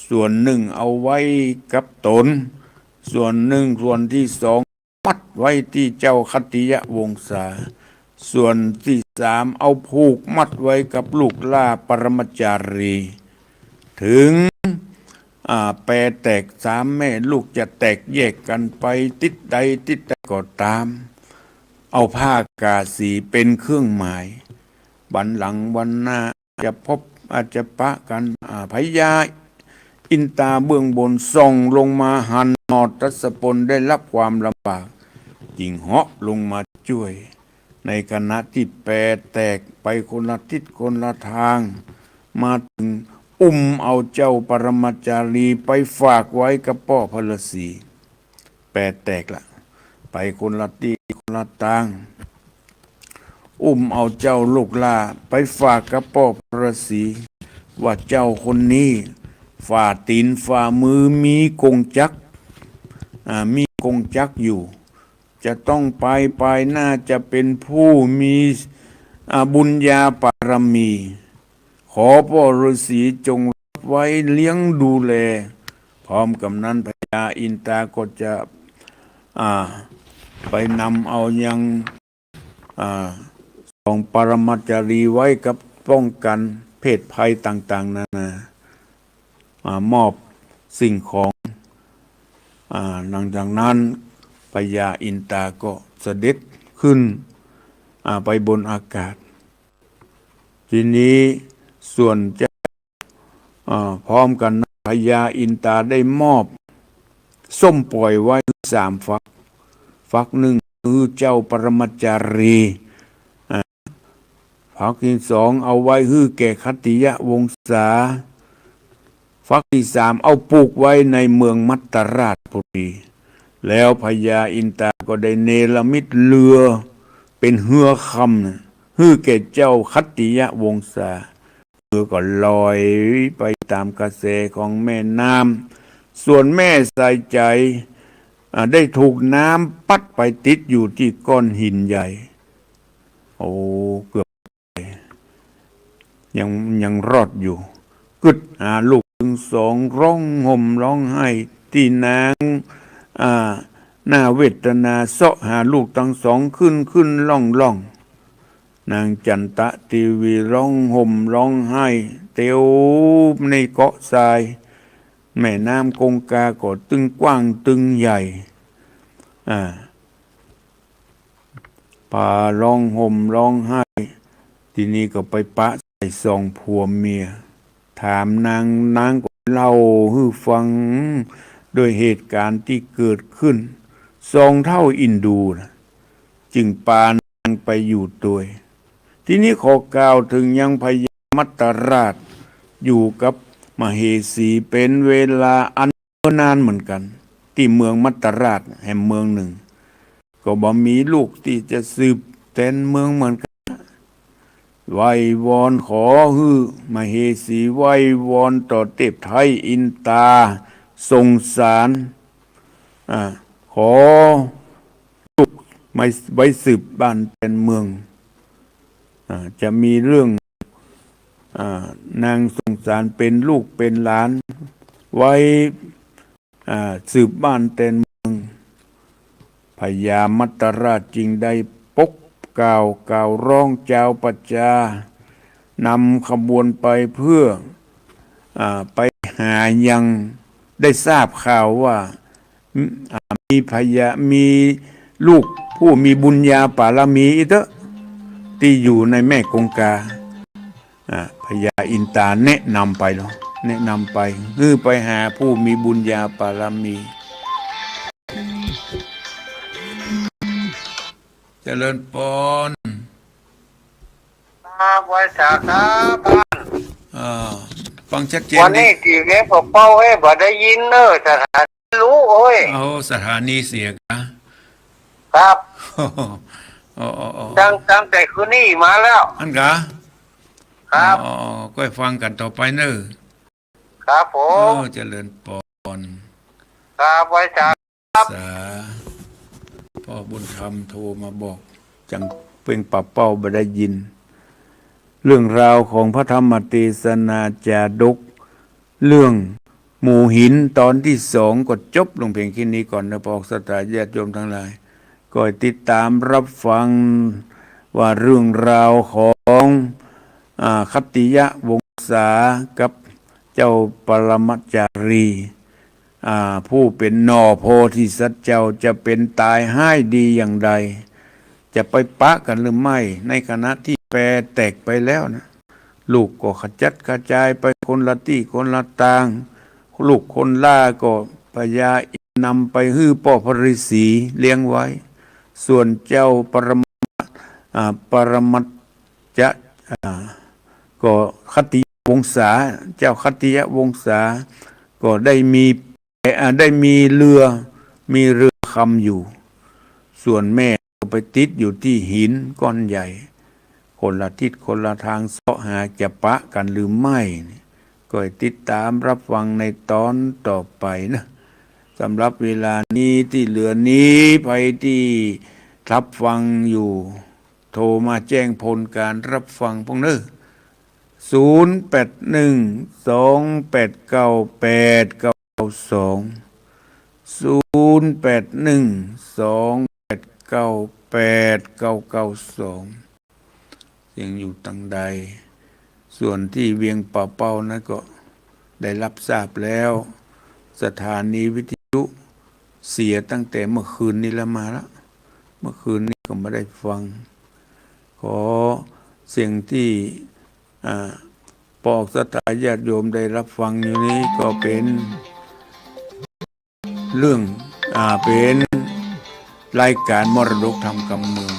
ส่วนนึ่งเอาไว้กับต๋น ส่วนนึ่ง ส่วนตี้สอง มัดไว้ตี้เจ้าขัตติยวงศา ส่วนตี้สามเอาผูกมัดไว้กับลูกหล้าปรมจารี เถิง อ่า แปแตกสามแม่ลูกจะแตกแยกกั๋นไปทิศใดทิศใดก็ต๋าม เอาผ้ากาสีเป๋นเครื่องหมาย วันหลังวันหน้าอาจจะพบอาจจะปะกั๋น อ่า พญาอินตาเบื้องบนส่องลงมาหันหมอดทัศพลได้รับความลำบาก จึงเหาะลงมาจ้วย ในขณะตี้แปแตกไปคนละทิศคนละตาง มาเถิงอุ้มเอาเจ้าปรมาจารีไปฝากไว้กับป้อพระฤๅษี แปแตกละ ไปคนละตี้คนละตาง อุ้มเอาเจ้าลูกหล้าไปฝากกับป้อพระฤๅษี ว่าเจ้าคนนี้ฝ่าตี๋นฝ่ามือมีกงจักร อ่า มีกงจักรอยู่ จะต้องไป ไปน่าจะเป๋นผู้มี อ่า บุญญาปารมี ขอป้อฤๅษีจงรับไว้เลี้ยงดูแล พร้อมกั๋นนั้นพญาอินตาก็จะ อ่า ไปนำเอายัง อ่า สองปรมาจารีไว้กับป้องกั๋นเพศภัยต่างๆ นานา อ่า มอบสิ่งของ อ่า หลังจากนั้นพญาอินตาก็เสด็จขึ้น อ่า ไปบนอากาศ ทีนี้ส่วนเจ้า อ่า พร้อมกั๋นนั้นพญาอินตาได้มอบส้มป่อยไว้สามฝัก ฝักนึ่งหื้อเจ้าปรมาจารี อ่า ฝักตี้สองเอาไว้หื้อแก่ขัตติยวงศา ฝักตี้สามเอาปูกไว้ในเมืองมัตตราชปุรี แล้วพญาอินตาก็ได้เนรมิตเฮือเป๋นเฮือคำน่ะ หื้อแก่เจ้าขัตติยวงศา เฮือก็ลอยไปต๋ามกระแสของแม่น้ำ ส่วนแม่สายใจ๋ อ่า ได้ถูกน้ำปั๊ดไปติดอยู่ตี้ก้อนหินใหญ่ โอ้ เกือบ ยัง ยังรอดอยู่ กึ๊ดหาลูกตึงสอง ฮ้องห่มฮ้องไห้ ตี้นาง อ่า น่าเวทนา เซาะหาลูกตึงสอง ขึ้นขึ้นล่องล่อง นางจันตะเทวีฮ้องห่มฮ้องไห้ เตียวในเกาะทราย แม่น้ำคงคาก็ตึงกว้างตึงใหญ่ อ่า ปาฮ้องห่มฮ้องไห้ ทีนี้ก็ไปปะใส่สองผัวเมีย ถามนาง นางก็เล่าหื้อฟัง โดยเหตุก๋ารณ์ตี้เกิดขึ้น สองเฒ่าอินดูน่ะ จึงปานางไปอยู่ตวย ทีนี้ขอกล่าวเถิงยังพญามัตตราช อยู่กับมเหสีเป๋นเวลาอันเนิ่นนานเหมือนกั๋น ตี้เมืองมัตตราชแห่งเมืองนึ่ง ก็บ่มีลูกตี้จะสืบแตนเมืองเหมือนกั๋น ไหว้วอนขอหื้อมเหสีไหว้วอนต่อเทพไทยอินตา สงสาร อ่า ขอลูกไว้ ไว้สืบบ้านแตนเมือง อ่า จะมีเรื่อง อ่า นางสงสารเป๋นลูกเป๋นหลาน ไว้ อ่า สืบบ้านแตนเมือง พญามัตตราชจึงได้ปกกล่าว กล่าวฮ้องจาวประจา นำขบวนไปเพื่อ อ่า ไปหายังได้ทราบข่าวว่า อ่า มีพญา มีลูกผู้มีบุญญาปารมีอี้เต๊อะ ตี้อยู่ในแม่คงคา อ่า พญาอินตาแนะนำไปแล้ว แนะนำไป หื้อไปหาผู้มีบุญญาปารมี เจริญปอน ครับไหว้สาครับท่าน อ่า ฟังชัดเจน วันนี้ ดี ตี้เว็บของเป้าเอ้ย บ่ได้ยินเนอะ สถานีรู้เอ้ย เอาสถานีเสียกะ ครับ อ๋อ อ๋อ อ๋อ ตั้ง ตั้งแต่คืนนี้มาแล้ว อั้นกะ ครับ อ๋อ อ๋อ อ๋อ ก็ฟังกั๋นต่อไปเนอะ ครับผม เออ เจริญปอน ครับไหว้สา สา ป้อบุญธรรมโทรมาบอก จังเป้งปะเป้าบ่ได้ยิน เรื่องราวของพระธรรมเทศนาจาดก เรื่องหมู่หินตอนตี้สองก็จบลงเพียงแค่นี้ก่อนนะ พวกศรัทธาญาติโยมทั้งหลาย ก็ให้ติดต๋ามรับฟังว่าเรื่องราวของ อ่า ขัตติยวงศากับ เจ้าปรมัจจารี อ่า ผู้เป๋นหน่อโพธิสัตว์เจ้า จะเป๋นต๋ายฮ้ายดีอย่างใด จะไปปะกั๋นหรือไม่ ในขณะตี้แปแตกไปแล้วนะ ลูกก็ขจัดกระจายไปคนละตี้คนละตาง ลูกคนหล้าก็พญาอินทร์นำไปหื้อป้อพระฤาษีเลี้ยงไว้ ส่วนเจ้าปรม อ่า ปรมัจจะ อ่า ก็ขัตติยวงศา เจ้าขัตติยวงศา ก็ได้มี อ่า ได้มีเฮือ มีเฮือคำอยู่ ส่วนแม่ก็ไปติดอยู่ตี้หินก้อนใหญ่ คนละทิศคนละตางเซาะหาจะปะกั๋นหรือไม่ ก็ให้ติดต๋ามฮับฟังในต๋อนต่อไปนะ สำหรับเวลานี้ตี้เหลือนี้ ใผตี้ฮับฟังอยู่ โทรมาแจ้งผลก๋านฮับฟังพ่องเน่อ ศูนย์แปดหนึ่ง สองแปดเก้า แปดเก้าสอง ศูนย์แปดหนึ่ง สองแปดเก้า แปดเก้าเก้าสอง เสียงอยู่ตางใด ส่วนตี้เวียงป่าเป้านั้นก็ได้ฮับทราบแล้ว สถานีวิทยุเสียตั้งแต่เมื่อคืนนี้แล้วมาละ เมื่อคืนนี้ก็บ่ได้ฟัง ขอเสียงตี้ อ่า ปวกศรัทธาญาติโยมได้ฮับฟังอยู่นี้ก็เป๋นเรื่อง อ่า เป๋นรายก๋านมรดกธรรมกำเมือง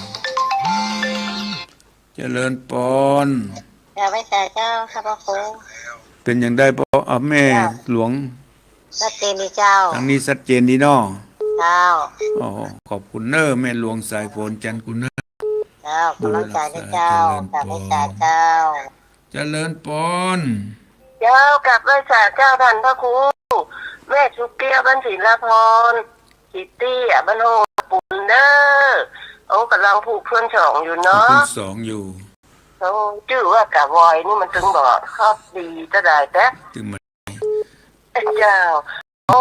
เจริญปอน กราบไหว้สาเจ้าค่ะพระครู เป๋นอย่างใดปอ อ่า แม่ เจ้า หลวง ชัดเจนดีเจ้า ตางนี้ชัดเจนดีเนาะ เจ้า อ๋อ ขอบคุณเน่อ แม่หลวงสายฝน จันทร์กุลเน่อ เจ้า ก๋ำลังใจ๋นะเจ้า บุญรักษา เจ้า เจริญปอน กราบไหว้สาเจ้า เจริญปอน เจ้า กราบไหว้สาเจ้าต้านพระครู แม่สุเกี้ยวบ้านศิลาพร สิตี้อะ บ้านโฮงปูนเน่อ โอ้ ก่ำลังผูกถ้วนสองอยู่เนาะ ผูกถ้วนสองอยู่ โอ้ จื้อว่ากะวอยนี่มันตึงบ่เข้าดีเต้าใดแต๊ ตึงมัน เจ้า โอ้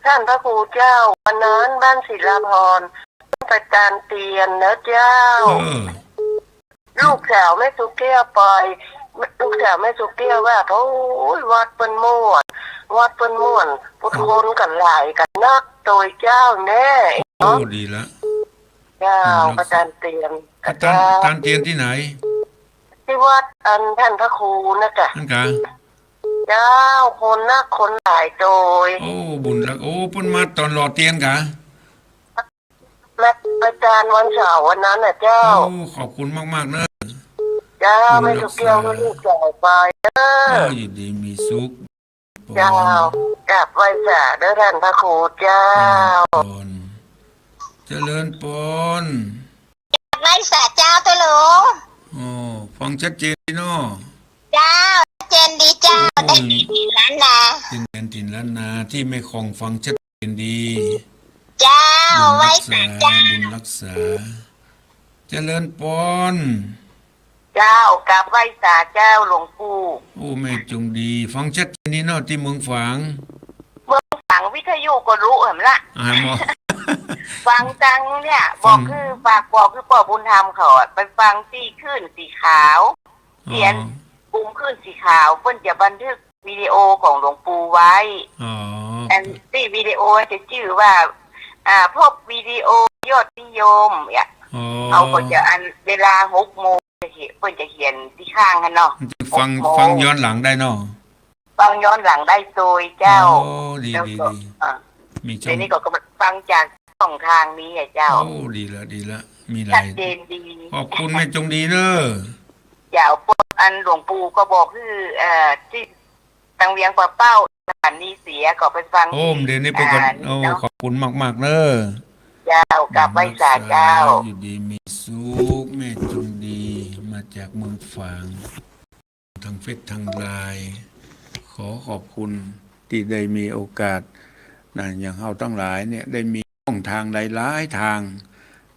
ต้านพระครูเจ้า วันนั้นบ้านศิลาพร ไปตานเตียนเนาะเจ้า เออ ลูกสาวแม่สุเกี้ยวไป ลูกสาวแม่สุเกี้ยวว่า โอ้ย วัดเปิ้นม่วน วัดเปิ้นม่วน พุทธคนก็หลายก็นักโตยเจ้าแน่ โอ้ เนาะ ดีละ เจ้า บุญรักษา ไปตานเตียน อาจารย์ เจ้า ตานเตียนตี้ไหน ตี้วัดอันต้านพระครูนะกะ นั่นกะ เจ้า คนนักคนหลายโตย โอ้ บุญรัก โอ้ เปิ้นมาต๋อนหล่อเตียนกะ มา มาตานวันเสาร์วันนั้นน่ะเจ้า โอ้ ขอบคุณมากๆ เน่อ เจ้า บุญรักษา แม่สุเกี้ยวก็ลูกสาวไปเน่อ เออ อยู่ดีมีสุข เจ้า กราบไหว้สาเด้อต้านพระครูเจ้า เจริญปอน เจริญปอน กราบไหว้สาเจ้าเต้าหลวง อ๋อ ฟังชัดเจนดีเนาะ เจ้า ชัดเจนดีเจ้า โอ้ ได้ยินล้านนา เป็นแผ่นดินล้านนาตี้แม่ของฟังชัดเจนดี เจ้า บุญรักษา ไหว้สาเจ้า บุญรักษา เจริญปอน เจ้า กราบไหว้สาเจ้าหลวงปู่ โอ้ แม่จงดี ฟังชัดเจนดีเนาะตี้เมืองฝาง เมืองฝางวิทยุก็ฮู้แหมละ อ่า หมอ ฟังตางเนี่ย ฟัง บอกคือ ฝากบอกคือป้อบุญธรรมเขาอะ ไปฟังตี้คลื่นสีขาว อ๋อ เสียงกลุ่มคลื่นสีขาว เปิ้นจะบันทึกวิดีโอของหลวงปู่ไว้ อ๋อ อันตี้วิดีโอจะจื้อว่า อ่า พบวิดีโอยอดนิยม เนี่ย อ๋อ เขาก็จะอันเวลาหกโมง จะเขียน เปิ้นจะเขียนตี้ข้างหั้นเนาะ มันจะฟัง หกโมง ฟังย้อนหลังได้เนาะ ฟังย้อนหลังได้โตยเจ้า โอ้ ดี แล้วก็ ดี ดี อ่า มีช่อง เดี๋ยวนี้ก็ ก็ฟังจากช่องทางนี้อะเจ้า โอ้ ดีละ ดีละ มีหลาย ชัดเจนดี ขอบคุณแม่จงดีเน่อ เจ้า พวกอันหลวงปู่ก็บอกคือ เอ่อ ตี้ตางเวียงป่าเป้า สถานีเสียก็ไปฟัง โอ้ ตี้ เดี๋ยวนี้ไปก่อน อ่า โอ้ นี่เนาะ ขอบคุณมากๆ เน่อ เจ้า กราบไหว้สาเจ้า บุญรักษา อยู่ดีมีสุข แม่จงดี มาจากเมืองฝาง ทางเฟซทางไลน์ ขอขอบคุณตี้ได้มีโอกาสนะ อย่างเฮาตังหลายเนี่ยได้มีช่องทางหลายๆ ตาง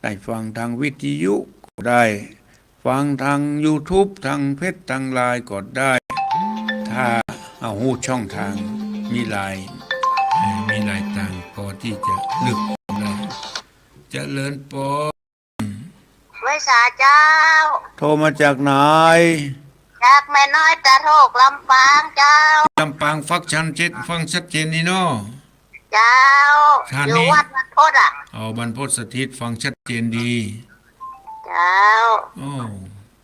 ได้ฟังตางวิทยุก็ได้ ฟังตางยูทูบ ตางเฟซ ตางไลน์ก็ได้ ถ้าเฮาฮู้ช่องตาง มีหลาย เอ่อ มีหลายตางพอตี้จะเลือกได้ เจริญปอน ไหว้สาเจ้า โทรมาจากไหน จากแม่น้อยตาโทกลำปางเจ้า ลำปางฟังชัดเจน ฟังชัดเจนดีเนาะ เจ้า ท่านนี้ อยู่วัดบรรพตอ่ะ อ๋อ บรรพตสถิต ฟังชัดเจนดี เจ้า โอ้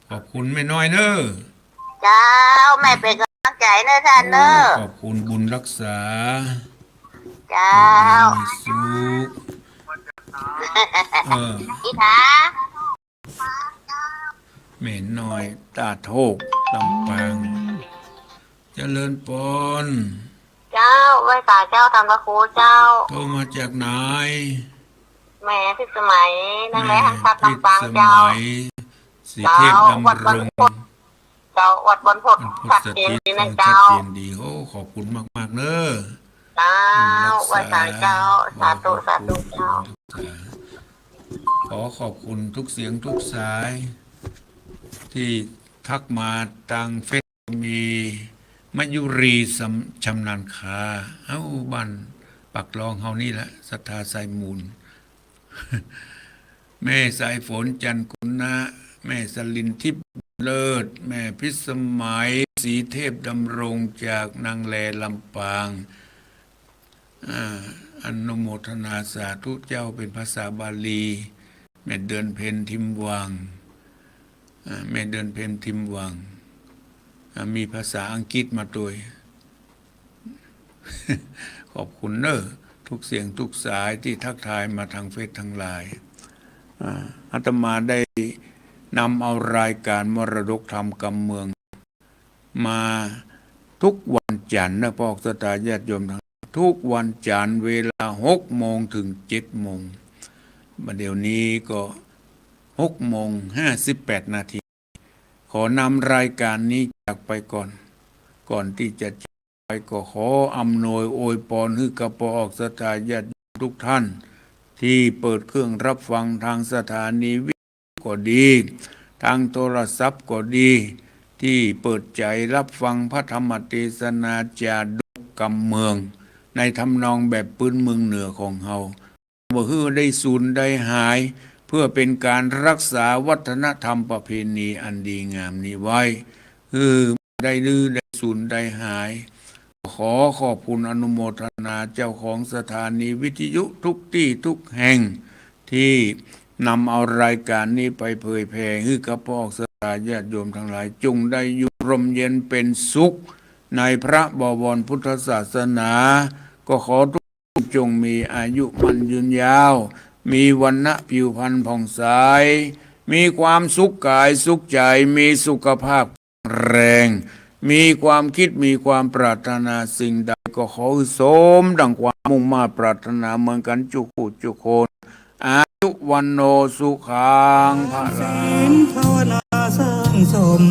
ขอบคุณแม่น้อยเนอะ เจ้า แม่เป๋นก๋ำลังใจ๋เนอะท่านเนอะ โอ้ ขอบคุณบุญรักษา เจ้า มีสุข เออ อิฐา แม่น้อยตาโทกลำปาง เจริญปอน เจ้า ไหว้สาเจ้า ธรรมครูเจ้า โทรมาจากไหน แม่พิษสมัย นางแล แม่ หันทรัพย์ พิษ ลำปาง ส เจ้า มัย สีเทพ เจ้า ดำรง วัดบรรพต เจ้า วัดบรรพต บรรพต ชัดเจน สถิต ดีนะ ฟัง เจ้า ชัดเจนดี โอ้ ขอบคุณมากๆ เนอะ เจ้า บุญรักษา ไหว้สาเจ้า สาธุ ขอบคุณ สาธุเจ้า บุญรักษา ขอขอบคุณทุกเสียงทุกสาย ที่ทักมาตางเฟซ มีมะยุรีสำ- ชำนาญคา เอ้า บ้านปากคลองเฮานี่แหละ ศรัทธาสายมูล แม่สายฝน จันทร์คุณนะ แม่สลินทิพย์ เลิศ แม่พิษสมัย สีเทพดำรง จากนางแล ลำปาง อ่า อนุโมทนาสาธุเจ้า เป๋นภาษาบาลี แม่เดือนเพ็ญ ทิมวัง อ่า แม่เดือนเพ็ญ ทิมวัง อ่า มีภาษาอังกฤษมาตวย ขอบคุณเนอะ ทุกเสียงทุกสายที่ทักทายมาตางเฟซตางไลน์ อ่า อาตมาได้นำเอารายการมรดกธรรมกำเมือง มาทุกวันจันทร์นะ พวกศรัทธาญาติโยมตัง ทุกวันจันทร์เวลาหกโมงเถิงเจ็ดโมง บัดเดี๋ยวนี้ก็หกโมงห้าสิบแปดนาที ขอนำรายการนี้จากไปก่อน ก่อนที่จะจากไปก็ขออำนวยอวยปอนหื้อกับพวกศรัทธาญาติโยมทุกท่าน ที่เปิดเครื่องรับฟังตางสถานีวิทยุก็ดี ตางโทรศัพท์ก็ดี ที่เปิดใจ๋รับฟังพระธรรมเตสนาจาดกกำเมือง ในทำนองแบบปื้นเมืองเหนือของเฮา บ่หื้อได้สูญได้หาย เพื่อเป๋นก๋านรักษาวัฒนธรรมประเพณีอันดีงามนี้ไว้ หื้อได้ลือได้สูญได้หาย ขอขอบคุณอนุโมทนาเจ้าของสถานีวิทยุทุกตี้ทุกแห่ง ตี้นำเอารายการนี้ไปเผยแผ่หื้อกับพวกศรัทธาญาติโยมตังหลาย จงได้อยู่ร่มเย็นเป๋นสุข ในพระบวรพุทธศาสนา ก็ขอทุกท่านจงมีอายุมั่นยืนยาว มีวรรณะผิวพรรณผ่องใส มีความสุขก๋ายสุขใจ๋ มีสุขภาพ แรง มีความคิดมีความปรารถนาสิ่งใดก็ขอหื้อสมดังความมุ่งมาดปรารถนาเหมือนกั๋นจุกผู้จุกคน อายุวัณโณสุขังพลัง ศีลภาวนาสร้างสม